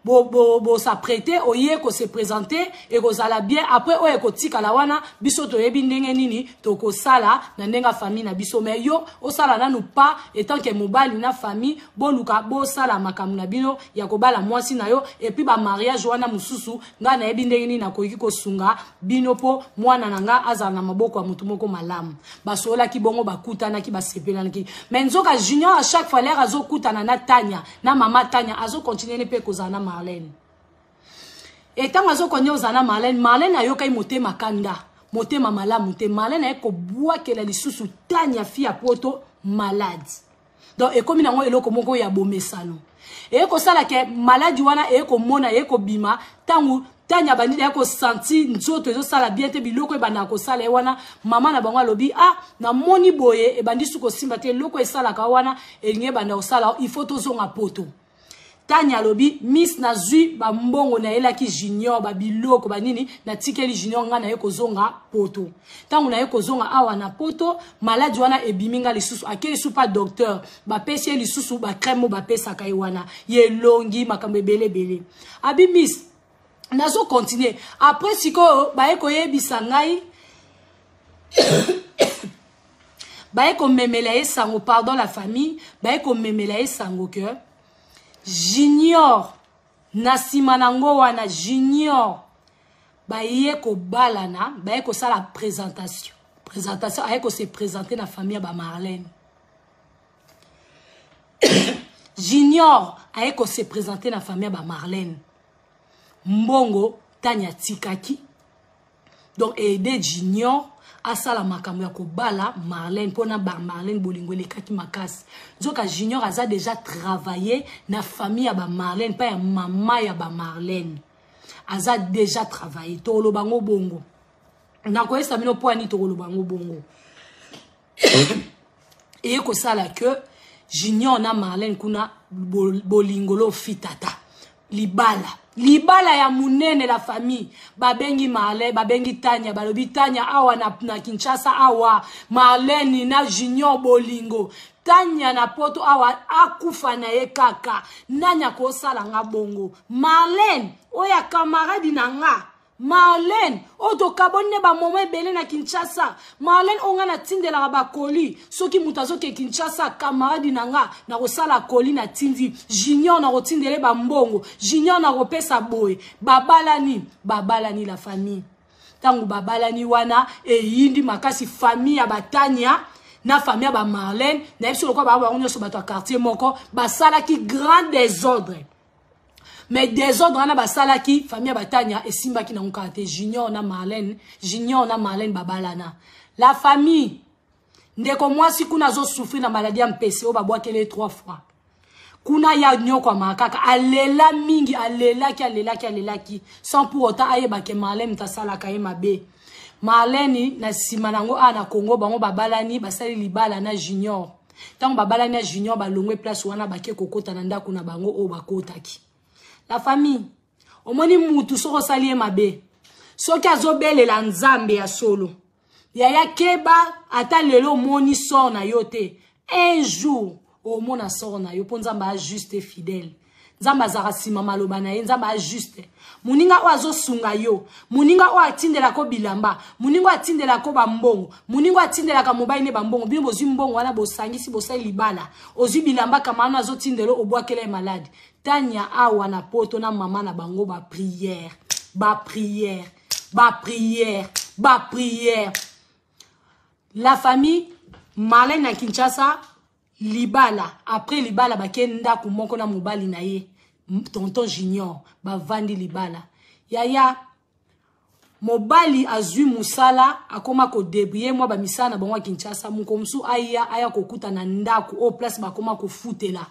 bo s'apprêter, oye ko se présenter, ekozala bien. Après oyo ekotikala wana, biso toyebi ndenge nini tokosala na ndenge ya famille na biso. Mais yo osala nanu pas etant que mobali na famille, boluka bosala makambo na bino ya kobala mwasi na yo. Et puis bamariage wana mosusu, ngai nayebi ndenge nini nakoki kosunga bino mpo mwana na nga azala na maboko ya motu moko malamu. Basololaki bongo, bakutanaki, basepelanaki. Mais nzoka Junior, à chaque fois l'heure azokutana na Tania, na mama Tania, azokontinue mpe kozala na Marlene. Etango azokontinue kozala na Marlene, Marlene ayokaki motema kanda, motema malamu te. Marlene aye kobwakela lisusu Tania, fille ya Poto, malade. Donc ekomi nango eloko moko ya bomesano, eye kosala ke maladi wana eye komona, eye kobima. Ntango Tania abandi ya kosentir nzoto ezosala bien te, biloko ebandaka kosala ye wana, mama na bango alobi, ah, namoni boye ebandi su kosimba te, eloko esalaka wana elingi ebanda kosala, il faut tozonga Poto. Tania alobi, miss, nazwi bambongo nayelaki Junior, babiloko banini natikeli Junior, ngai naye kozonga Poto. Ntango naye kozonga awa na Poto, maladi wana ebimi nga lisusu. Akei lisusu pa docteur, bapesi ye lisusu bacrème oyo bapesaka ye wana ye elongi, makambo ebele ebele. Abi, miss, nazocontinue. Après sikoyo baye koyebisa ngai, baye komemela ye sango, pardon la famille, baye komemela ye sango ke Junior, na nsima nango wana, Junior baye kobalana, baye kosala présentation, aye kose présenter na famille ya bamarlene. Junior aye kose présenter na famille ya bamarlene. Mbongo Tania atikaki, donc aide Junior asala makambo ya kobala Marlène mpona bamarlène, bolingo elekaki makasi. Nzoka Junior aza déjà travaillé na famille ya bamarlène, mpa ya mama ya bamarlène aza déjà travaillé. Tokoloba ngo bongo, nakoyesa bino mpo ani tokoloba ngo bongo. Eye kosala ke Junior na Marlène kuna bolingo lofitata, libala, libala ya monene. La famille, babengi Marlène, babengi Tania, balobi, Tania, awa na Kinshasa awa, Marlène na Junior bolingo. Tania na Poto awa akufa na ye kaka. Nani akosala nga bongo? Marlène oyo ya camarade na nga, Marlène oyo tokaboni ne bamoma ebele na Kinshasa, Marlène oyo ngai natindelaka bakoli soki moto azoke Kinshasa, camarade na nga, nakosala koli, natindi Junior, nakotindele bambongo Junior, nakopesa boye. Babalani, babalani. La famille, ntango babalani wana, eyindi makasi. Famille ya batania na famille ya bamarlène, nayebi so lokola bango bango nyonso bato ya quartier moko, basalaki grand désordre. Mais désordre wana basalaki, famille ya batania esimbaki nango kaka te. Junior na Marlène, Junior na Marlène babalana. La famille, ndeko mwasi kuna azosouffrir na maladi ya mpese oyo babwakeli ye trois fois. Kuna ya nyokwamaka kaka, alela mingi, alelaki, alelaki, alelaki, sans pour autant ayeba ke Marlène moto asalaka ye mabe. Marlène na nsima nango awa na Congo, bango babalani, basali libala na Junior. Ntango babalani na Junior, balongwe place wana, bake kokota na ndako na bango oyo bakotaki. La famille, omoni mutu soki osali ye mabe, soki azobelela Nzambe ya solo, yaya, keba. Ata lelo omoni sort na yo te, un jour omona sort na yo, mpo Nzambe ajuste, fidèle. Nzambe azalaka nsima maloba na ye. Nzambe ajuste. Moninga oyo azosunga yo, moninga oyo atindelaka bilamba, moninga oyo atindelaka bambongo, moninga oyo atindelaka mobali ne bambongo, bino bozwi mbongo wana, bosangisi, bosali libala, ozwi bilamba, kama wana azotindela, obwakela ye maladi. Tania awa na Poto na mama na bango, baprière, baprière, baprière, baprière. La famille, Marlène na Kinshasa, libala après libala, bake ndako moko na mobali na ye, tonton Junior, bavandi libala. Yaya, mobali azwi mosala, akóma kodébrouiller mwa bamisala na bango ya Kinshasa. Moko mosusu aya kokuta na ndako oyo place bakóma kofutela.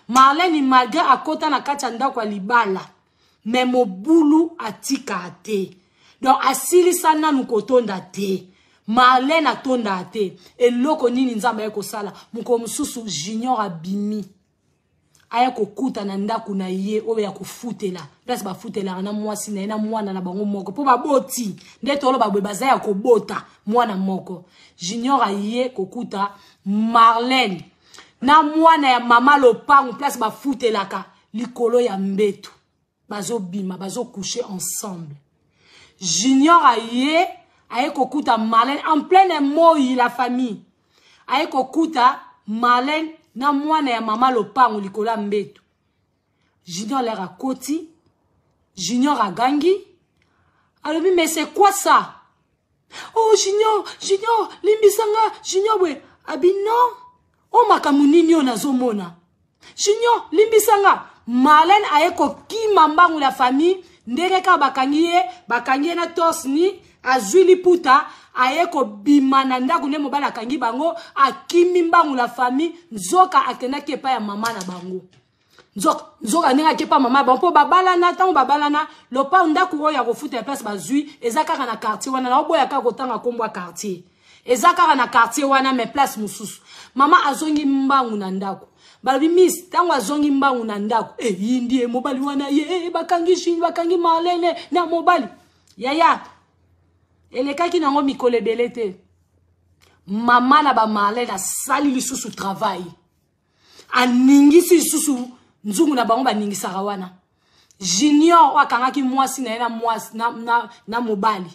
Marlène, malgré akɔta na kati ya ndako ya libala. Mais mobulu atika te. Donc asilisa nanu kotonda te. Marlène atonda te. Eloko nini Nzambe aye kosala? Mokolo mosusu Junior abimi. Aya kokuta na ndako na ye oyo ya kofutela, place bafutelaka na mwasi na ye na mwana na bango moko, mpo baboti nde toloba boye baza ya kobota mwana moko. Junior aye kokuta Marlène na mwana ya mama lopango place bafutelaka likolo ya mbeto, bazobima bazocoucher ensemble. Junior aye kokuta Marlène en pleine moi, la famille, aye kokuta Marlène na mwana ya mama lopango likolo ya mbeto. Junior lere akoti, Junior agangi, alobi: "Mais c'est quoi ça?" "Oh Junior, Junior, limbisanga Junior." Boye abi: "Non, o makambo nini oyo nazomona? Junior, limbisanga." Marlène aye kokima mbangu, la famille, ndenge kaka bakangi ye na torse ni, azwi liputa, aye kobima na ndako nde mobali akangi bango, akimi mbangu, la famille. Nzoka akendaki epai ya mama na bango. Nzoka ndenge akepa mama bango, mpo babalana, ntango babalana, lopango, ndako oyo ya kofuta ya place bazwi eza kaka na quartier wana. Naoboya kaka kotanga nkombo ya quartier, eza kaka na quartier wana, mais place mosusu. Mama azongi mbangu na ndako, balobi miss, ntango azongi mbangu na ndako, eyindi ye mobali wana ye, bakangi Jini, bakangi Marlene na mobali. Yaya, elekaki nango mikolo ebele te, mama na bamarlene asali lisusu travail, aningisi lisusu nzungu na bango baningisaka wana. Junior oyo akangaki mwasi na ye na mwasi na mobali,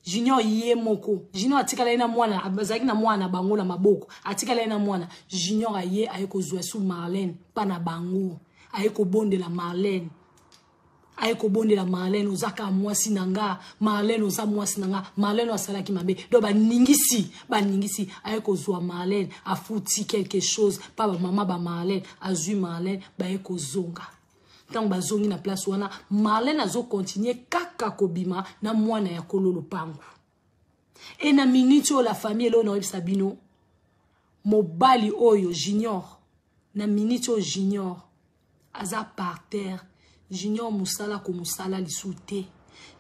Junior ye moko, Junior atikala ye na mwana, azalaki na mwana na bango na maboko, atikala ye na mwana. Junior aye kozwa su Marlene mpa na bango, aye kobondela Marlene, aye kobondela Marlene: "Oza kaka mwasi na nga, Marlene, oza mwasi na nga." Marlene asalaki mabe, donc baningisi, aye kozwa Marlene, afuti quelque chose mpa bamama ba Marlene, azwi Marlene, baye kozonga. Ntango bazongi na place wana, Marlene azokontinue kaka kobima na mwana ya kolo lopango. E na minute oyo, la famille, eloo naoyebisa bino, mobali oyo Junior, na minute oyo Junior aza par terre. Junior mosala komosala lisu te,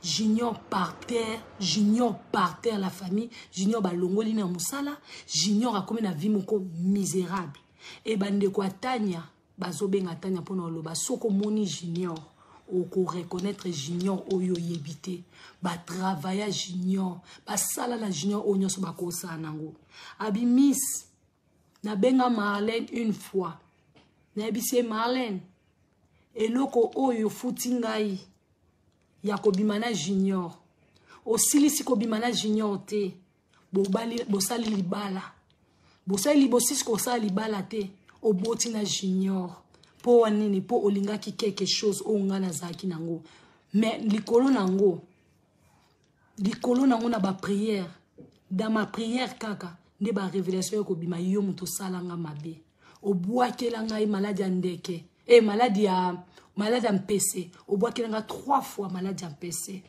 Junior par terre, Junior par terre, la famille. Junior balongoli na mosala, Junior akomi na vie moko misérable. E bandeko atania bazobenga Tania mpona oloba: soki omoni Junior, okoreconnaître Junior oyo oyebi te. Batravailla Junior, basala na Junior oyo nyonso bakosala nango. Abi: "Miss, nabenga Marlène une fois, nayebisi ye: Marlène, eloko oyo ofuti ngai ya kobima na Junior, osilisi kobima na Junior te, bosali libala, bosali, bosisi kosala libala te, oboti na Junior. Mpo wa nini? Mpo olingaki quelque chose oyo ngai nazalaki nango. Mais likolo nango na baprière, dans ma prière kaka nde barévélation ekobima. Yo moto osalanga mabe, obwakela ngai maladi ya ndeke, e maladi ya mpese, obwakela ngai trois fois maladi ya mpese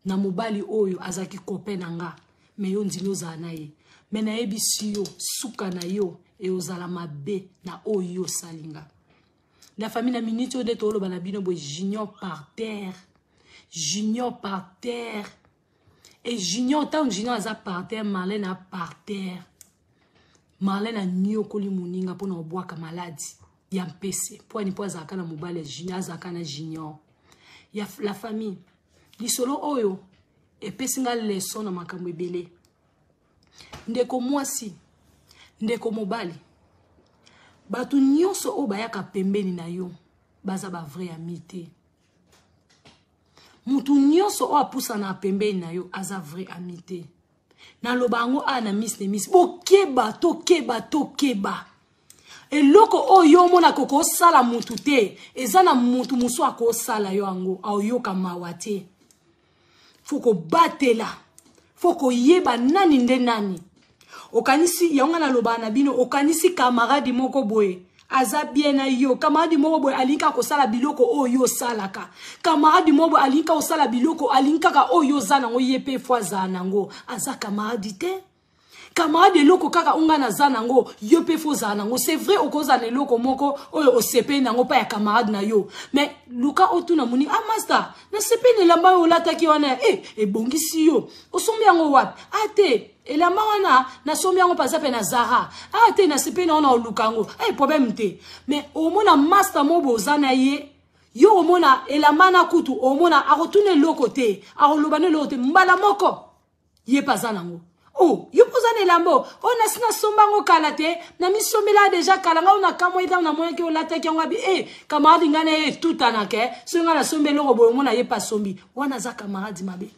na mobali oyo azalaki copain na nga. Mais yo ndimi ozala na ye. Mais nayebisi yo, suka na yo eozala mabe na oyo yo osali nga." La famille, na minute oyo nde toloba na bino boye, Junior par terre, Junior par terre. E Junior, ntango Junior aza par terre, Marlene a par terre. Marlene anyokoli moninga mpona kobwaka maladi ya mpese. Mpo ani? Mpo azalaka na mobali ya Junior, azalaka na Junior. Ya la famille, lisolo oyo epesi nga leçon na makambo ebele. Ndeko mwasi, ndeko mobali, bato nyonso oyo bayaka pembeni na yo baza bavrai ami te. Mutu nyonso oyo apusana pembeni na yo aza vrai ami te. Naloba yango awa na Miss ne Miss, bokeba, tokeba, tokeba. Eloko oyo yo omonaka okosala mutu te, eza na mutu mosusu akosala yo yango, aoyoka mawa te. Faut kobatela, faut koyeba nani nde nani. Okanisi yango nga nalobaka na bino, okanisi camarade moko boye aza bien na yo, camarade moko boye alingi kaka kosala biloko oyo osalaka, camarade moko boye alingi kaka kosala biloko, alingi kaka oyo oza nango, ye mpe faut azala nango, aza camarade te. Camarade, eloko kaka oyo ngai naza nango, yo mpe fo ozala nango. C'est vrai, okozala na eloko moko oyo osepeli nango mpa ya camarade na yo, mais luka otuna moninga: "Ah master, nasepeli na elamba oyo olataki wana, e ebongisi yo, osombi yango wapi?" "Ah te, elamba wana nasombi yango mpenza mpe na Zara." "Ah te, nasepeli nango, na oluka yango." E problème te. Mais omona master mo boza na ye, yo omona elamba na kutu, omona akotuna eloko te, akoloba na eloko te, mbala moko ye mpe aza nango. "Oh, yo mpo oza na elamba oyo, nasi nasomba yango kala te, namisombela déjà kala. Ngai nakamwa ntango namonaki olataki yango." Abi e camarade, ngai na ye etutanaka. Soki ngai nasombi eloko boye, omona ye mpe asombi. Wana aza camarade mabe.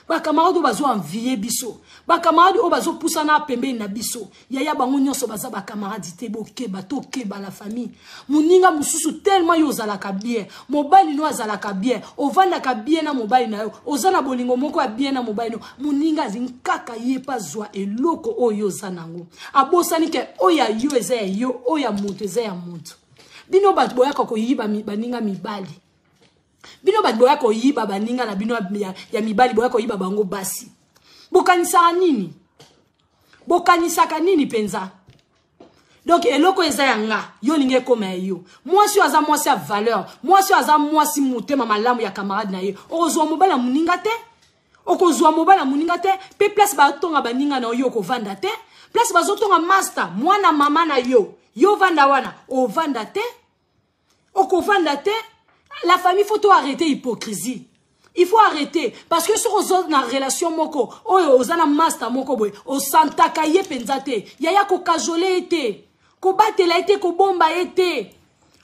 Bacamarade oyo bazoenvier biso, bacamarade oyo bazopusana pembeni na biso, yaya, bango nyonso baza bacamarade te. Bokeba, tokeba la famille. Moninga mosusu, tellement yo ozalaka bien, mobali no azalaka bien, ovandaka bien na mobali na yo, oza na bolingo moko ya bien na mobali no, moninga azingi kaka ye mpe azwa eloko oyo oza nango. Abosani ke oyo ya yo eza ya yo, oyo ya moto eza ya moto. Bino bato boyaka koyiba baninga mibali, bino bato boya koyiba baninga na bino ya mibali, boya koyiba bango basi, bokanisaka nini? Bokanisaka nini mpenza? Donc eloko eza ya nga, yo olingi ekóma ya yo. Mwasi oyo aza mwasi ya valeur, mwasi oyo aza mwasi motema malamu ya camarade na ye, okozwa mobali ya moninga te, okozwa mobali ya moninga te. Mpe place batonga baninga na yo, okovanda te. Place bazotonga master, mwana mama na yo, yo ovanda wana, ovanda te, okovanda te. La famille, faut to arrêter hypocrisie, il faut arrêter, parce que soki oza na relation moko oyo oza na master moko boye, osantaka ye mpenza te, yaya, kocajoler ye te, kobatela ye te, kobomba ye te.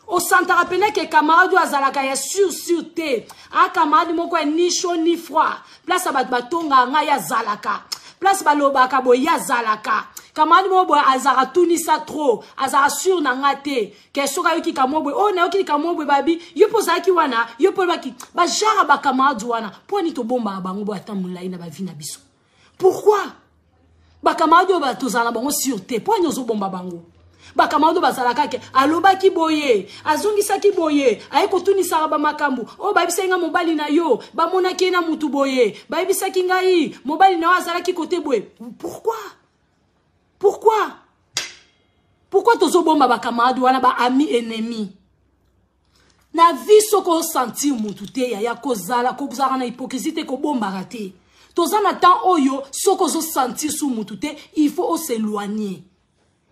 Osantaka pene ke camarade oyo azalaka ya sûr sûr te, a camarade moko ya ni chaud ni froid. Place ya bato batongaka ngai, azalaka. Place balobaka boye, ye azalaka. Camarade moko boye azalaka tunisa trop, azalaka sûr na nga te, ke soki ayoki kamwa boye, oyo nayoki likamwa boye, babi yo mpo ozalaki wana, yo mpo olobaki. Bajara bacamarade wana, mpo ani tobombaka bango boye ata molai na bavie na biso? Pourquoi bacamarade oyo tozala na bango sûr te, mpo ani ozobomba bango? Bacamarade oyo bazalaka ke alobaki boye, azongisaki boye, aye kotunisaka bamakambo oyo: "Bayebisaki ngai mobali na yo bamonaki ye na mutu boye, bayebisaki ngai mobali na yo azalaki kote boye." Pourquoi, pourquoi, pourquoi tozobomba bacamarade wana, baami ennemi na vie? Soki osentir mutu te, yaya, kozala kozalaka na hypocrisie te, kobombaka te. Toza na temps oyo, soki ozosentir su mutu te, il faut os'éloigner,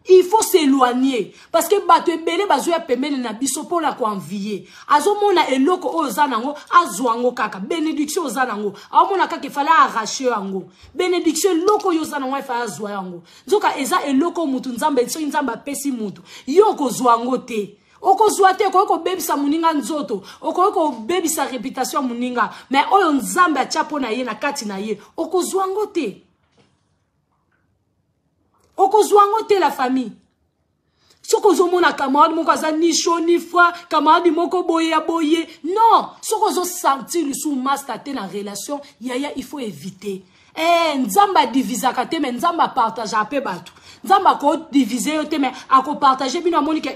il faut s'éloigner, parce que bato ebele bazoya pembeni na biso mpona koenvier. Azomona eloko oyo oza nango, azwa yango kaka. Bénédiction oza nango, aomona kaka efale arracher yango. Bénédiction, eloko oyo oza nango, efale azwa yango. Nzoka eza eloko mutu Nzambe, soki Nzambe apesi mutu, yo okozwa yango te, okozwa te. Okoki kobebisa moninga nzoto, okoki kobebisa réputation ya moninga, mais oyo Nzambe atya mpo na ye na kati na ye, okozwa yango te, okozwa yango te. La famille, soki ozomona camarade moko aza ni chaud ni froid, camarade moko boye ya boye, non, soki ozosentir lisusu master te na relation, yaya, il faut éviter. Nzambe adivisaka te, mais Nzambe apartageaka mpe bato. Nzambe akodivise yo te, mais akopartage bino. Amoni ke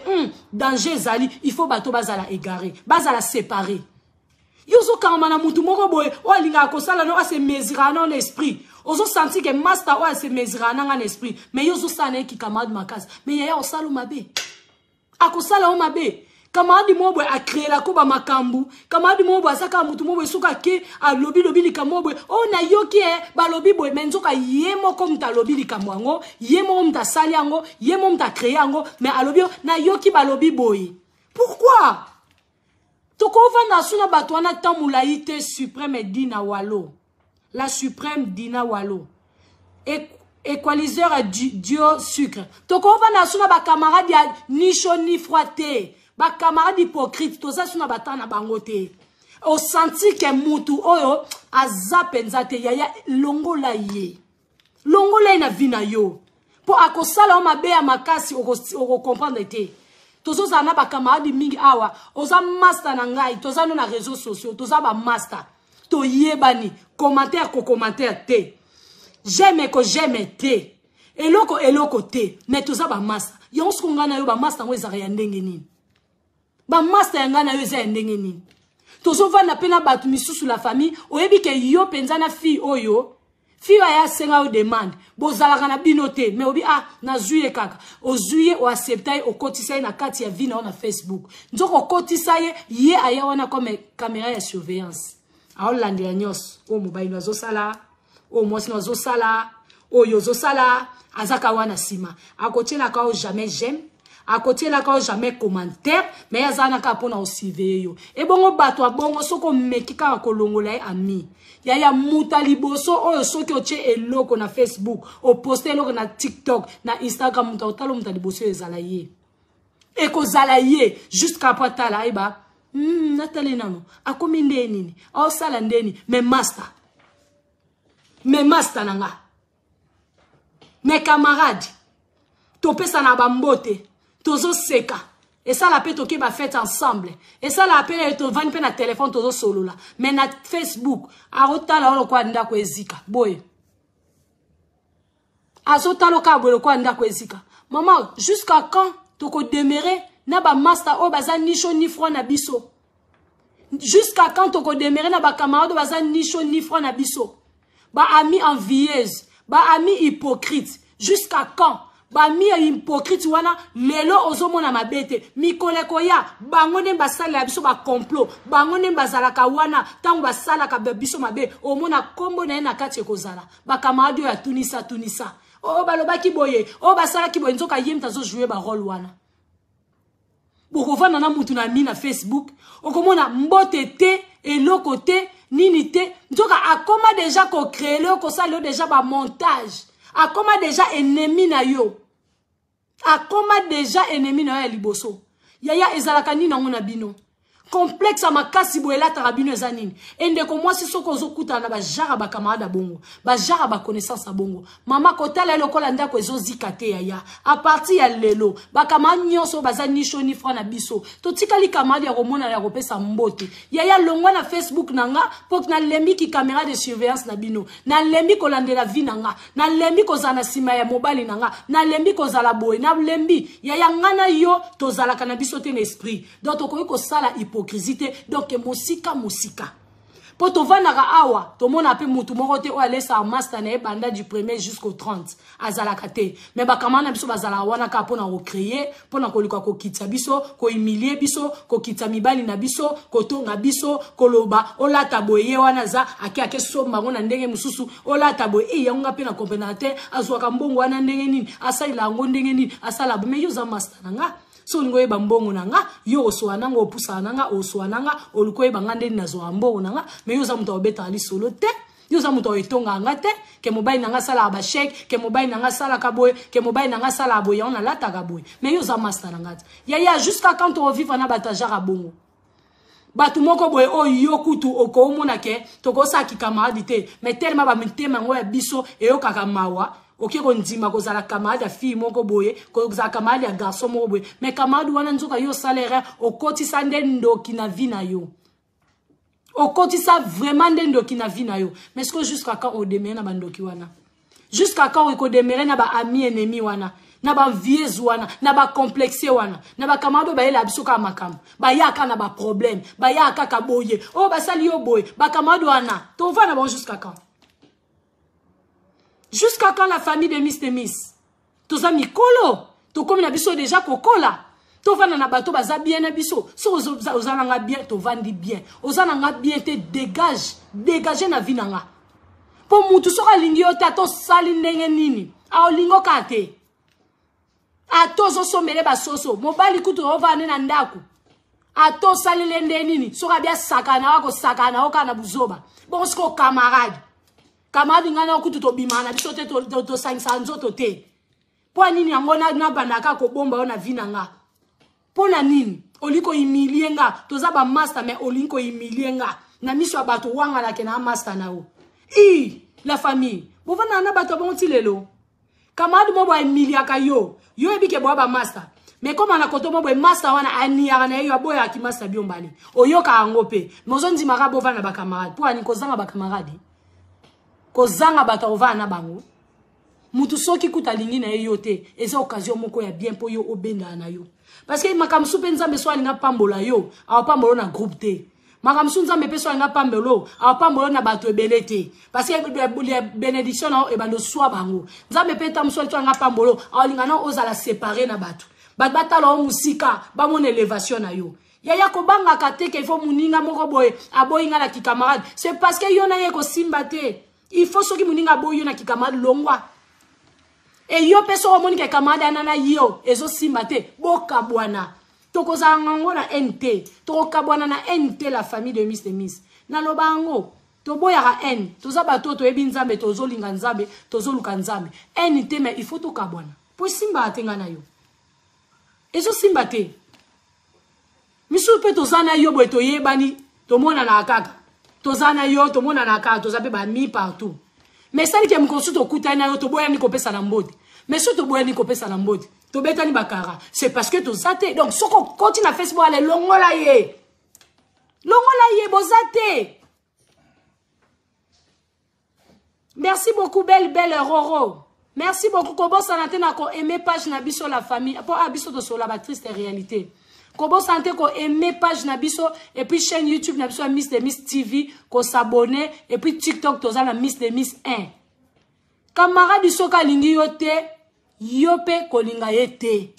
danger ezali, il faut bato bazala égaré, bazala séparé. Yo ozokangama na mutu moko boye oyo alingaka kosala no, ase mesiraka na na esprit. Ozosentir ke master oyo ase mesiraka nanga na esprit, mais yo ozosala na ye kicamarade makasi. Mais yaya, osala mabe, akosala yo mabe. Camarade moko boye acréelako bamakambo. Camarade moko boye aza kaka motu moko boye, soki ake alobi-lobi likambo moko boye: "Oyo nayoki e balobi boye." Mais nzoka ye moko moto alobi likambo yango, ye moko moto asali yango, ye moko moto acréer yango, mais alobi: "Nayoki balobi boye." Pourquoi tokovanda su na bato wana temps molai te? Suprême Dina Walo, la suprême Dina Walo, équaliseur dio sucre. Tokovanda su na bacamarade ya ni chaud ni froid te, bacamarade hypocrite, toza su na bata na bango te. Osentir ke mutu oyo aza mpenza te, yaya, longola ye, longola ye na vie na yo, mpo akosala yo mabe ya makasi, okocomprendre te. Tozozala na bacamarade mingi awa. Oza master na ngai, toza no na réseaux sociaux, toza bamaster, toyebani. Commentaire kocommentaire te, j'aime ko j'aime te, eloko eloko te, mais toza bamaster. Yango siko ngai na yo, bamaster yango ezalaka ya ndenge nini? Bamaster ya ngai na yo eza ya ndenge nini? Tozovanda mpe na bato misusu, la famille. Oyebi ke yo mpenza na fille oyo, fille oyo aza na master na yo, Fille aya asenga yo demande, bozalaka na bino te, mais obi ah nazwi ye kaka. Ozwi ye, oaccepta ye, okotisa ye na kati ya vie na yo na Facebook. Nzoko okotisa ye, ye aya wana comme caméra ya surveillance. Aolandela nyonso oyo mobali no azosala, oyo mwasi no azosala, oyo ozosala, azaka wana nsima. Akotielaka yo jamais j'aime, akotielaka yo jamais commentaire, mais ye aza na kaka mpona kosurveille yo. Ebongo bato ya bongo soki omeki kaka kolongola ye ami yaya muta liboso oyo, soki otie eloko na Facebook, oposte eloko na TikTok, na Instagram, mutu akotala muta liboso oyo ezala ye, ekozala ye jusqu'à po atala ayeba natali nano akomi nde nini, aosala nde nini. Mais master, mais master na nga, mes camarades, topesana bambote, tozoseka, esala mpe toke bafete ensemble, esala mpe tovandi mpe na telefone tozosolola, mais na Facebook akotala oyo lokola ndako ezika boye, azotala kaka boye lokola ndako ezika. Mama, jusqu'à quand tokodemere na bamaster oyo baza ni chaud ni froid na biso? Jusqu'à quand tokodemere na bacamarade oyo baza ni chaud ni froid na biso, baami envieuse, baami hypocrite? Jusqu'à quand bami ya hypocrite wana? Lelo ozomona mabe te, mikolo ekoya bango nde basalela biso bacomplot, bango nde bazalaka wana ntango basalaka biso mabe. Omona nkombo na ye na kati, ekozala bacamarade oyo atunisa tunisa, oyo balobaki boye, oyo basalaki boye, nzoka ye moto azojoue barole wana. Bokovanda na mutu na mi na Facebook, okomona mbote te, eloko te, nini te, nzoka akoma deja kocréer yo, kosala yo deja bamontage, akoma deja ennemi na yo, akoma deja ennemi na yo ya liboso. Yaya, ezalaka nini yango na bino? Complexe ya makasi boye elataka bino eza nini? Endeko mwasi, soki ozokutana na bajare ya bacamarade ya bongo, bajare ya baconnaissance ya bongo, mama, kotala ye lokola ndako ezozika te. Yaya, à partir ya lelo, bacamarade nyonso oyo baza ni chaud ni froid na biso, totikali camarade ya komonana, ya kopesa mbote. Yaya, longwa na Facebook na nga, mpo nalembiki caméra de surveillance na bino, nalembi kolandela vie na nga, nalembi kozala na nsima ya mobali na nga, nalembi kozala boye, nalembi. Yaya, nga na yo tozalaka na biso te na esprit, donc tokoki kosala hypocrisie te. Donc mosika mosika, mpo tovandaka awa, tomona mpe mutu moko te oyo alesaka master na ye banda du premier jusqu'au 30, azalaka te. Mais bacamarade na biso bazalaka wana kaka mpona kocréer, mpona koluka kokitisa biso, kohumilie biso, kokitisa mibali na biso, kotonga biso, koloba olata boye, ye wana aza ake ake somba yango na ndenge mosusu, olata boye e yango nga mpe na comprendre te, azwaka mbongo wana ndenge nini, asalela yango ndenge nini, asala boye. Mais yo oza master na nga, so olingi oyeba mbongo na nga, yo osowa na nga, opusaka na nga, osowa na nga, oluki oyeba nga ndeni nazwaka mbongo na nga. Mais yo oza moto akobetaka lisolo te, yo oza moto akoetongaka nga te ke mobali na nga asalaka bachèque, ke mobali na nga asalaka boye, ke mobali na nga asalaka boye, yango nalataka boye. Mais yo oza master na nga te. Yaya, jusqu'à quand tokovivre na bato ajara bongo, bato moko boye oyo yo kutu okomona ke tokosalaki camarade te, mais tellement bamitema yango ya biso eyokaka mawa, oke kondima kozala camarade ya fille moko boye, kozala camarade ya garçon moko boye? Mais camarade wana, nzoka yo osala erreur, okotisa nde ndoki na vie na yo, okotisa vraiment nde ndoki na vie na yo. Mais ce que jusqu'à quand odemere na bandoki wana? Jusqu'à quand ekodemere na baami ennemi wana, na baenvieuse wana, na bacomplexe wana, na bacamarade oyo bayela biso kaka makambo, bayaka na baproblème, bayaka kaka boye, oyo basali yo boye? Bacamarade wana, tovanda bango jusqu'à quand? Jusqu'à quand, la famille de Miss de Miss? Toza mikolo, tokomi na biso deja kokola, tovanda na bato baza bien na biso. Soki oza na nga bien, tovandi bien. Oza na nga bien te, dégage, dégage na vie na nga. Mpo mutu soki alingi yo te, ata osali ndenge nini, aolingi kaka te. Ata ozosombele basoso, mobali kutu ovanda nde na ndako, ata osalele nde nini, soki abi asakana na yo, akosakana na yo kaka na buzoba bongo. Sikoyo camarade, camarade, ngai na kutu tobimaka na biso te, tosangisaka nzoto te. Mpo nini yango nabandaka kobomba yo na vie na nga? Mpo na nini olingi kohumilie nga? Toza bamaster, mais olingi kohumilie nga na miso ya bato, wangalake na master na yo. I la famille, bovandaka na bato ya bongo ti lelo? Camarade mo boye ahumiliaka yo, yo oyebi ke boya bamaster, mais koma na koto mo boye, master wana aniyaka na ye, yo aboyaki master bio mbale, oyoka yango mpe, mais ozondimaka bovanda na bacamarade. Mpo ani kozanga bacamarade, kozanga bato akovanda na bango? Mutu soki kuta alingi na ye yo te, eza occasion moko ya bien mpo yo obendaka na yo, parce que makambo su mpe Nzambe so alingi apambola yo, awapambola yo na groupe te. Makambo mosusu Nzambe epesi olinga pambelo, apambolo na bato ebele te. Parce que bénédiction na ebando swa bango. Nzambe pe ta mosusu olinga pambolo, alinga na ozala séparé na bato. Bato batala o musika, bamona élévation na yo. Yaya kobangaka te ke il faut muninga moko boye aboyi nga na ki camarade. C'est parce que yo na ye kosimba te. Il faut soki muninga aboyi yo na ki camarade longwa. E yo pe soki omoni ke camarade ana na yo ezosimba te, bokabwana. Tokozala ngango na NT, tokokabwana na NT la famille de Miss de Miss. Naloba yango, toboyaka N, toza bato toyebi Nzambe, tozolinga Nzambe, tozoluka Nzambe. NT mais il faut tokabwana. Po esimba te nga na yo. Ezosimba te. Misusu pe toza na yo boye toyebani, tomonana kaka. Toza na yo, tomonana kaka, toza pe ba mi partout. Mais sali ke mokosu tokutani na yo, toboyani kopesa na mbote. Mais soki toboyani kopesa na mbote, tobetani bakara, c'est parce que toza te. Donc soki okoti na Facebook ale longola ye. Longola ye boza te. Merci beaucoup belle belle Roro. Merci beaucoup kobosana te na ko aimer page na biso la famille. Po a biso tosola ba triste réalité. Kobosana te ko aimer page na biso et puis chaîne YouTube na biso Miss de Miss TV, ko s'abonner et puis TikTok toza na Miss de Miss 1. Camarade soka alingi yo te, yo pe kolinga ye te.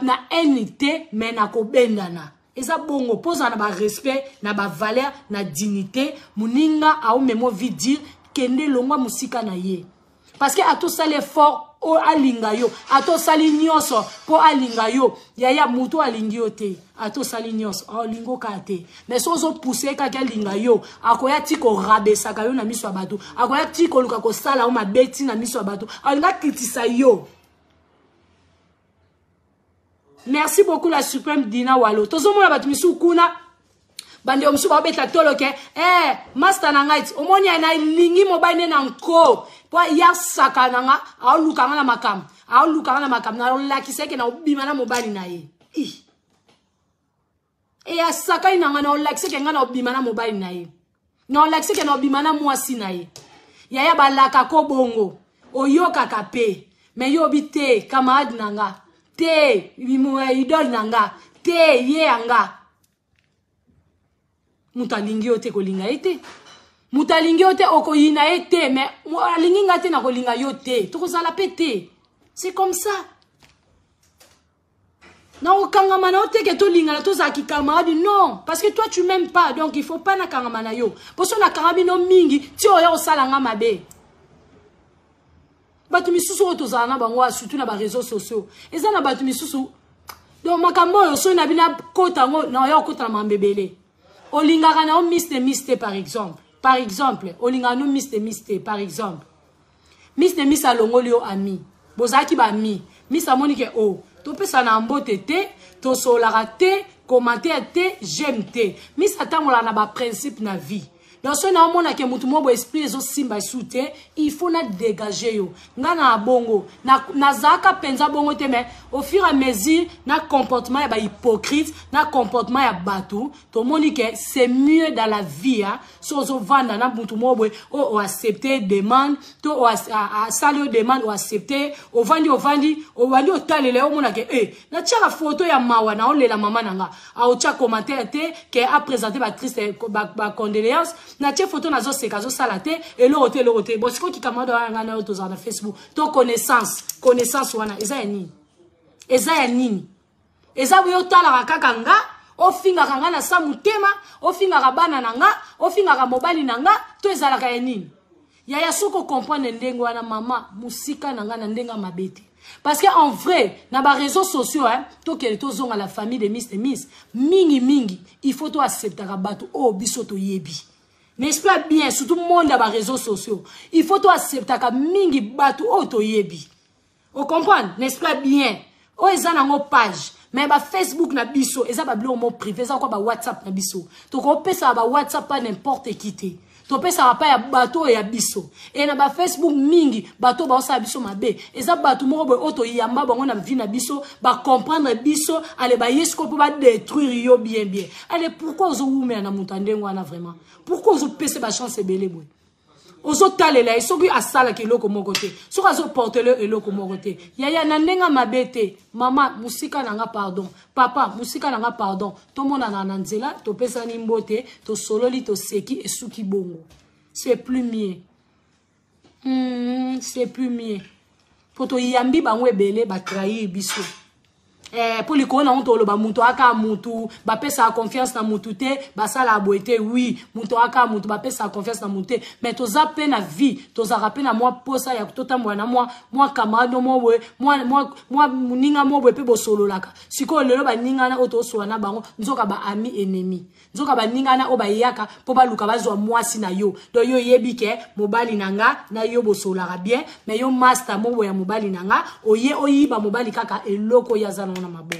Na haine te mais na kobendana. Eza bongo poza na ba respect, na ba valeur, na dignité, muninga a memo vie dire kende longwa musika na ye. Parce que a tout sali effort o alinga yo, a tout sali nyonso po alinga yo. Yaya mutu alingi yo te, a tout sali nyonso, alingo ka te. Mais sozo pousser ka ka linga yo, akoya ti ko rabesa ka yo na miso ya bato, akoya ti ko luka ko sala o mabeti na miso ya bato, alinga kitisa yo. Merci beaucoup la suprême Dina Walo. Tozomona bato misusu kuna bande mosusu babeta tolo ke eh master na ngai omoni na lingi mobali ne na nko po ya saka na nga aoluka nga na makambo aoluka nga na makambo na olakisa ke na obima na mobali na ye. I. E asakai na nga na olakisa ke nga na obima na mobali na ye. Na olakisa ke na obima na mwasi na ye. Yaya balaka ko bongo oyokaka pe mais yo obi te camarade na nga te idole na nga te ye ya nga. Mutu alingi yo te kolinga ye te. Mutu alingi yo te okoyina ye te mais alingi nga te na kolinga yo te. Tokozala pe te. C'est comme ça. Na okangama na oteke tolingana tozala ki camarade non parce que toi tu m'aimes pas donc il faut pas na kangama na yo. Poso na kanga bino mingi ti oya osala nga mabe. Bato misusu oyo tozala na bango surtout na ba réseaux sociaux. Eza na bato misusu donc makambo oyo soki na bina kota ngo na oya okota na mambebele. Olingaka na yo Miss de Miss te par exemple. Par exemple, olingaka no Miss de Miss te par exemple. Miss de Miss alongoli yo ami. Bozalaki ba ami. Miss amoni ke oh, topesa na mbote te, tosolaka te, commentaire te, j'aime te. Miss atambola na ba principe na vie. Donc soki na omona ke mutu moko esprit ezo simba esu te, il faut na dégager yo. Nga na bongo, na nazaka penza bongo te mais au fur et à mesure na comportement ya ba hypocrite, na comportement ya batu, tomoni ke c'est mieux dans la vie hein. So ozo vanda na mutu moko boye, o, o accepter demande, to o a, a, sali yo demande, o accepter, o vandi, o vandi, o vandi o talela, o mona ke, eh, na tiaka photo ya mawa na olela mama na nga. A o tia commentaire te, ke a présenter ba triste, ba, ba condoléances, na tia photo na zo seka, zo sala te, eloko te, eloko te. Bon, sikoyo ki camarade wana nga na yo tozala na Facebook, to connaissance, connaissance wana, eza ya nini? Eza ya nini? Eza boye otalaka kaka nga, ofingaka nga na sa motema, ofingaka bana na nga, ofingaka mobali na nga, to ezalaka ya nini? Yaya soko comprendre ndenge wana mama musika na nga na ndenge mabe te. Parce que en vrai, na ba réseaux sociaux hein, tokele tozonga la famille de Miss de Miss, mingi mingi, il faut to accepter bato oyo biso toyebi. N'est-ce pas bien, surtout monde ya ba réseaux sociaux, il faut to accepter mingi bato oyo toyebi. Vous comprenez, n'est-ce pas bien? Oyo eza nango page, mais ba Facebook na biso, eza ba biloko mo privé, eza kwa ba WhatsApp na biso. Tokopesa ba WhatsApp pas n'importe qui te. Topesa ba ya bato ya biso. Et na ba Facebook mingi, bato ba osala biso mabe. Eza bato moko boye oyo toyamba bango na vie na biso, ba comprendre biso, ale ba yesko po ba détruire yo bien bien. Ale pourquoi ozo wumela na moto ndenge wana vraiment? Pourquoi ozo pesa ba chance ebele boye? Ozotalela ye soki asalaka eloko moko te, soki azoportele eloko moko te. Yaya na ndenge mabe te, mama mosika na nga pardon, papa mosika na nga pardon, tomonana na nzela, topesani mbote, tosololi, toseki, esuki bongo. C'est plus mieux. C'est plus mieux. Po toyambi bango ebele batrahir biso. Mpo likolo nango toloba moto aka mutu bapesaka confiance na mutu te, basalaka boye te. Oui, moto aka mutu bapesaka confiance na mutu te, mais toza mpe na vie, tozalaka mpe na mwa posa ya totambola na mwa camarade mwa boye, mwa moninga mwa boye mpe bosololaka. Sikoyo lelo baningana oyo tosola na bango nzoka ba ami ennemi, nzoka baningana oyo bayaka mpo baluka bazwa mwasi na yo. Donc yo oyebi ke mobali na nga na yo bosololaka bien, mais yo master moko ya mobali na nga oye oyiba mobali kaka eloko oyo aza nango na maboko.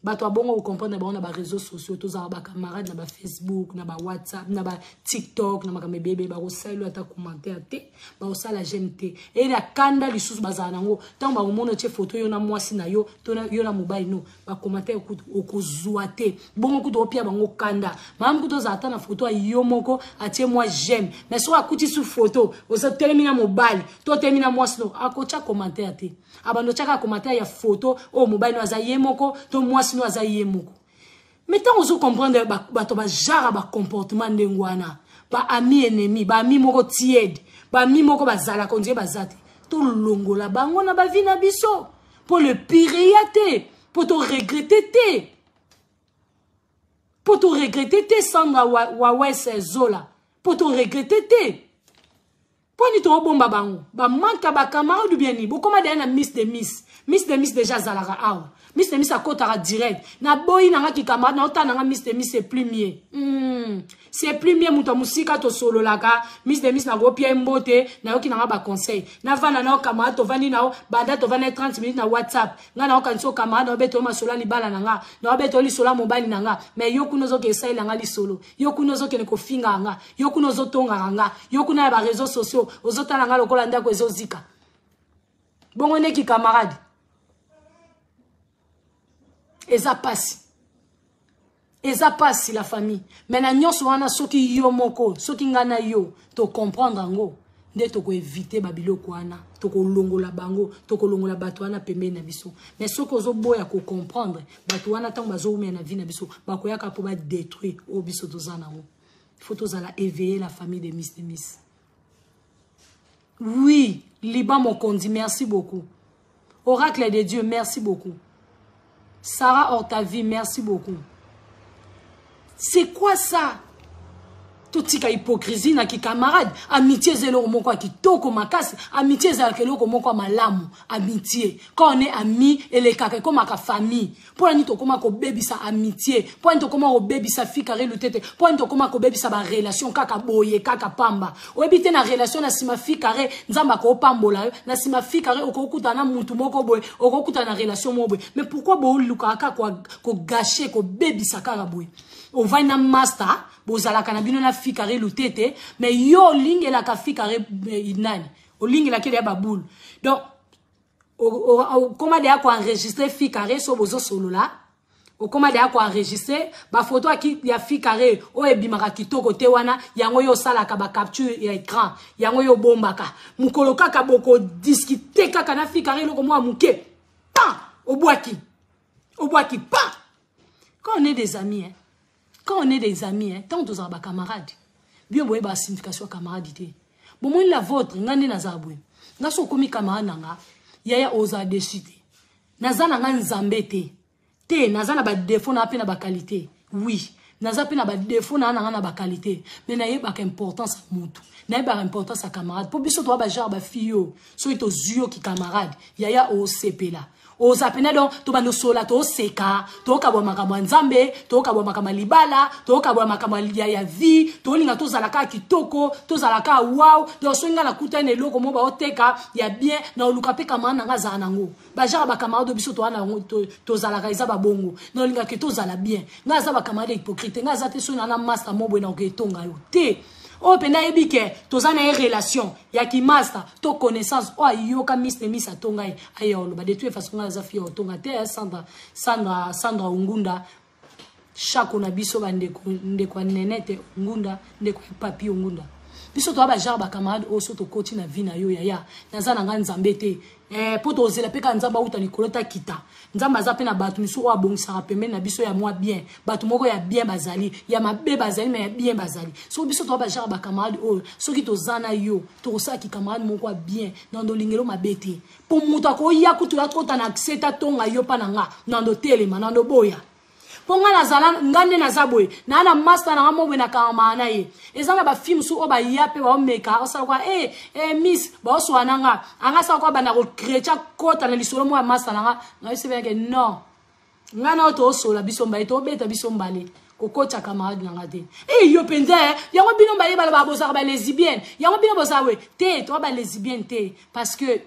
Bato ya bongo kocomprendre bango na baréseaux sociaux, tozalaka bacamarade na bafacebook, na bawhatsapp, na batiktok, na makambo ebele. Bakosala ata commentaire te, bakosala j'aime te. E na kanda lisusu bazala nango ntango bakomona otie photo yo na mwasi na yo to yo na mobali no, bacommentaire kutu okozwa te. Bongo kutu opia bango kanda. Malamu kutu ozala ata na photo ya yo moko, atie mwa j'aime, mais soki akuti su photo ozotelemi na mobali to otelemi na mwasi no, akotya commentaire te. Abando otyaka commentaire ya photo oyo mobali no aza ye moko to mwasi no aza ye moko. Mais ntango ozocomprendre bato bajara bacomportement ndenge wana, baami ennemi, baami moko tiède, baami moko bazalaka ondie baza te, tolongola bango na bavie na biso mpo le pire ya te, mpo toregrete te, mpo toregrete te. Sandra Wawes Zola, mpo toregrete te. Mpo nini tobomba bango? Bamanka bacamarade ou bien nini? Bokoma deya na miss de miss, miss de miss déjà azalaka awa. Miss de miss akotaka direct. Naboyi nanga kikamarade, naotala nanga miss de miss, c'est plus mieux. C'est plus mieux. Moto ya mosika tosololaka, miss de miss nakopia ye mbote, nayoki nanga baconseil, navanda nao camarade, tovandi nao banda tovandi 30 minutes na WhatsApp. Ngai naokanisi o camarade, naobeta yo masolo ya libala na nga, naobeta yo lisolo ya mobali na nga, mais yo kuna ozokende esalela nga lisolo, yo kuna ozokende kofingaka nga, yo kuna ozotongaka nga, yo kuna ya baréseaux sociaux ozotala nga lokola ndako ezozika. Bongo ndeki camarade eza pasi, eza pasi la famille. Mais na nyonso wana, soki yo moko, soki ngai na yo tocomprendre yango nde tokoevite babiloko wana, tokolongola bango, tokolongola bato wana pembeni na biso. Mais soki ozoboya kocomprendre bato wana, ntango bazowumela na vie na biso, bakoyaka mpo badétruire oyo biso toza nango. Faut tozala éveiller, la famille de miss de miss. Oui, Liban Mokondi, merci beaucoup. Oracle de Dieu, merci beaucoup. Sarah Ortavi, merci beaucoup. C'est quoi ça? Totika hypocrisie na kikamarade. Amitié eza eloko moko ya kitoko makasi. Amitié ezalaka eloko moko ya malamu. Amitié, quand on est ami, elekaka, ekomaka famille. Mpo nani tokóma kobebisa amitié? Mpo nani tokóma kobebisa fikare lutete? Mpo nani tokóma kobebisa barelation kaka boye, kaka pamba? Oyebi te na relation na nsima fikare Nzambe akopambola yo, na nsima fikare okokutana na mutu moko boye, okokutana na relation moko boye. Mais pourquoi bolukaka kaka kogâcher, kobebisa kaka boye? Ovandi na master, bozalaka na bino na fikare lutete, mais yo olingelaka fikare nani, olingelaki deya babulu. Donc okóma deya koenregistre fikare so bozosolola, okóma deya koenregistre bafoto ya fikare oyo ebimaka kitoko te wana, yango oyo osalaka bacapture ya écran, yango oyo obombaka. Mokolo kaka bokodiscuter kaka na fikare eloko mwa moke, pa obwaki, obwaki pa. Quand on est des amis, hein, quand on est des amis, hein, tant tozala bacamarade bien, boyeba signification ya camarade te. Bomoni la vôtre, nga nde nazala boye. Nga so okomi camarade na nga, yaya, ozala déçu te. Naza na nga Nzambe te te, naza na badéfaut na mpe na baqualité. Oui, naza mpe na badéfaut na nga na baqualité, mais nayebaka importance ya mutu, nayebaka importance ya camarade. Mpo biso toza bagenre bafille oyo soki tozwi yoki camarade, yaya, osepela, oza pena. Donc tobanda osola, toseka, tokabwa makambo ya Nzambe, tokabwa makambo ya libala, tokabwa makambo ya vie, tolinga tozala kaka kitoko, tozala kaka wow. Donc soki ngai nakutani na eloko moko baoteka ya bien, na oluka mpe camarade na ngai azala nango. Bagenre bacamarade biso toza nango, tozalaka eza babongo. Na olingaka tozala bien. Ngai aza bacamarade hypocrite, ngai aza te. Soki na master mo boye, nakoki etonga yo te. Oyo mpenza ayebi ke toza na ye relation ya kimaster to connaissance, oyo ayoka miss ne miss atonga ye, aya oloba. De toute façon ngai aza fille otonga te. Sandra, Sandra, Sandra Ongunda. Shako na biso bandeko, ndeko ya Nenete Ngunda, ndeko ya Papi Ngunda. Biso toza ba genre ba camarade oyo so tokoti na vie na yo yaya, naza na nga Nzambe te. Eh, po tozela pe ka Nzambe auta likolo ta kita. Nzambe aza pe na bato misusu oyo abongisaka pembeni na biso ya mwa bien. Bato moko ya bien bazali, ya mabe bazali, mais ya bien bazali. So biso toza ba genre ba camarade oyo, soki toza na yo, tokosala ki camarade moko ya bien, na ndolingelo mabe te. Po moto akoya kutu akota na accès ta tonga yo pa na nga, na ndotelema, na ndoboya. mpo ngai nazala ngai nde naza boye naa na masta na ngai mo boye nakangamaka na ye eza na bafille mosusu oyo baya mpe baomeka osala kwa e eh, eh, miss baoswaa na nga anga asala kwa banda kokretya kota na lisolo moko ya masta na nga nayosebelake non ngai na oyo toosola biso mbale toobeta biso mbale kokotya camarade na nga te e yo mpenza eh, yango bino mbaye balobaka bozalaka balesibienne yango bino bozala boye te toa balesibienne te parce que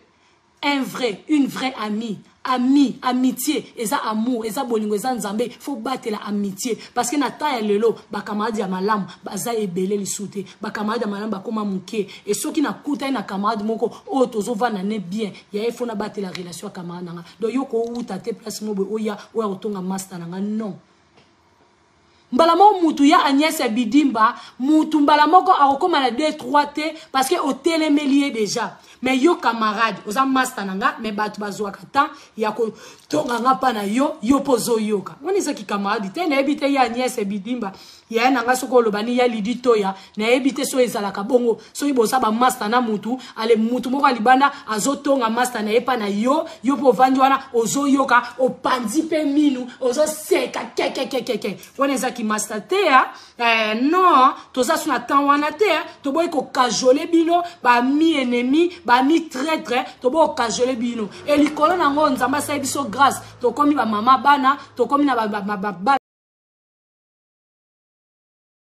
un vrai, une vraie amie, ami, amitié, eza amour, eza bolingo, eza nzambe, faut batela amitié parce que na temps ya lelo ba camarades ya malamu baza ebele lisute, ba camarades ya malamu bakoma muke et soki na kutani na camarade moko oyo tozovanda ne bien, ya ye faut na batela relation ya camarade nanga. Donc yo ko wuta te place mo boye oya oya kotonga master nanga non. Mbala moko mutu ya Agnès ya Bidimba, mutu mbala moko akokoma na 2 3 te parce que otelemeli ye déjà. Mais yo camarade, oza master na nga, mais bato bazwaka temps ya kotonga nga pa na yo, yo mpo ozoyoka. Wana eza ki camarade te, nayebi te ya Agnès ya Bidimba, yaya na nga soki oloba ni ya Lydie Toya, nayebi te soki ezalaka bongo, soki boza ba master na mutu, ale mutu moko ya libanda azotonga master na ye pa na yo, yo mpo ovandi wana ozoyoka, opanzi mpe minu, ozoseka kekekekeke. Wana eza ki master te ya eh, non, toza so na temps wana te, toboyi kokajole bino ba ami ennemi, ba ami traître, toboyi kokajole bino. E likolo na yango Nzambe asali biso grâce, tokomi ba mama bana, tokomi na ba, ba, ba, ba, ba.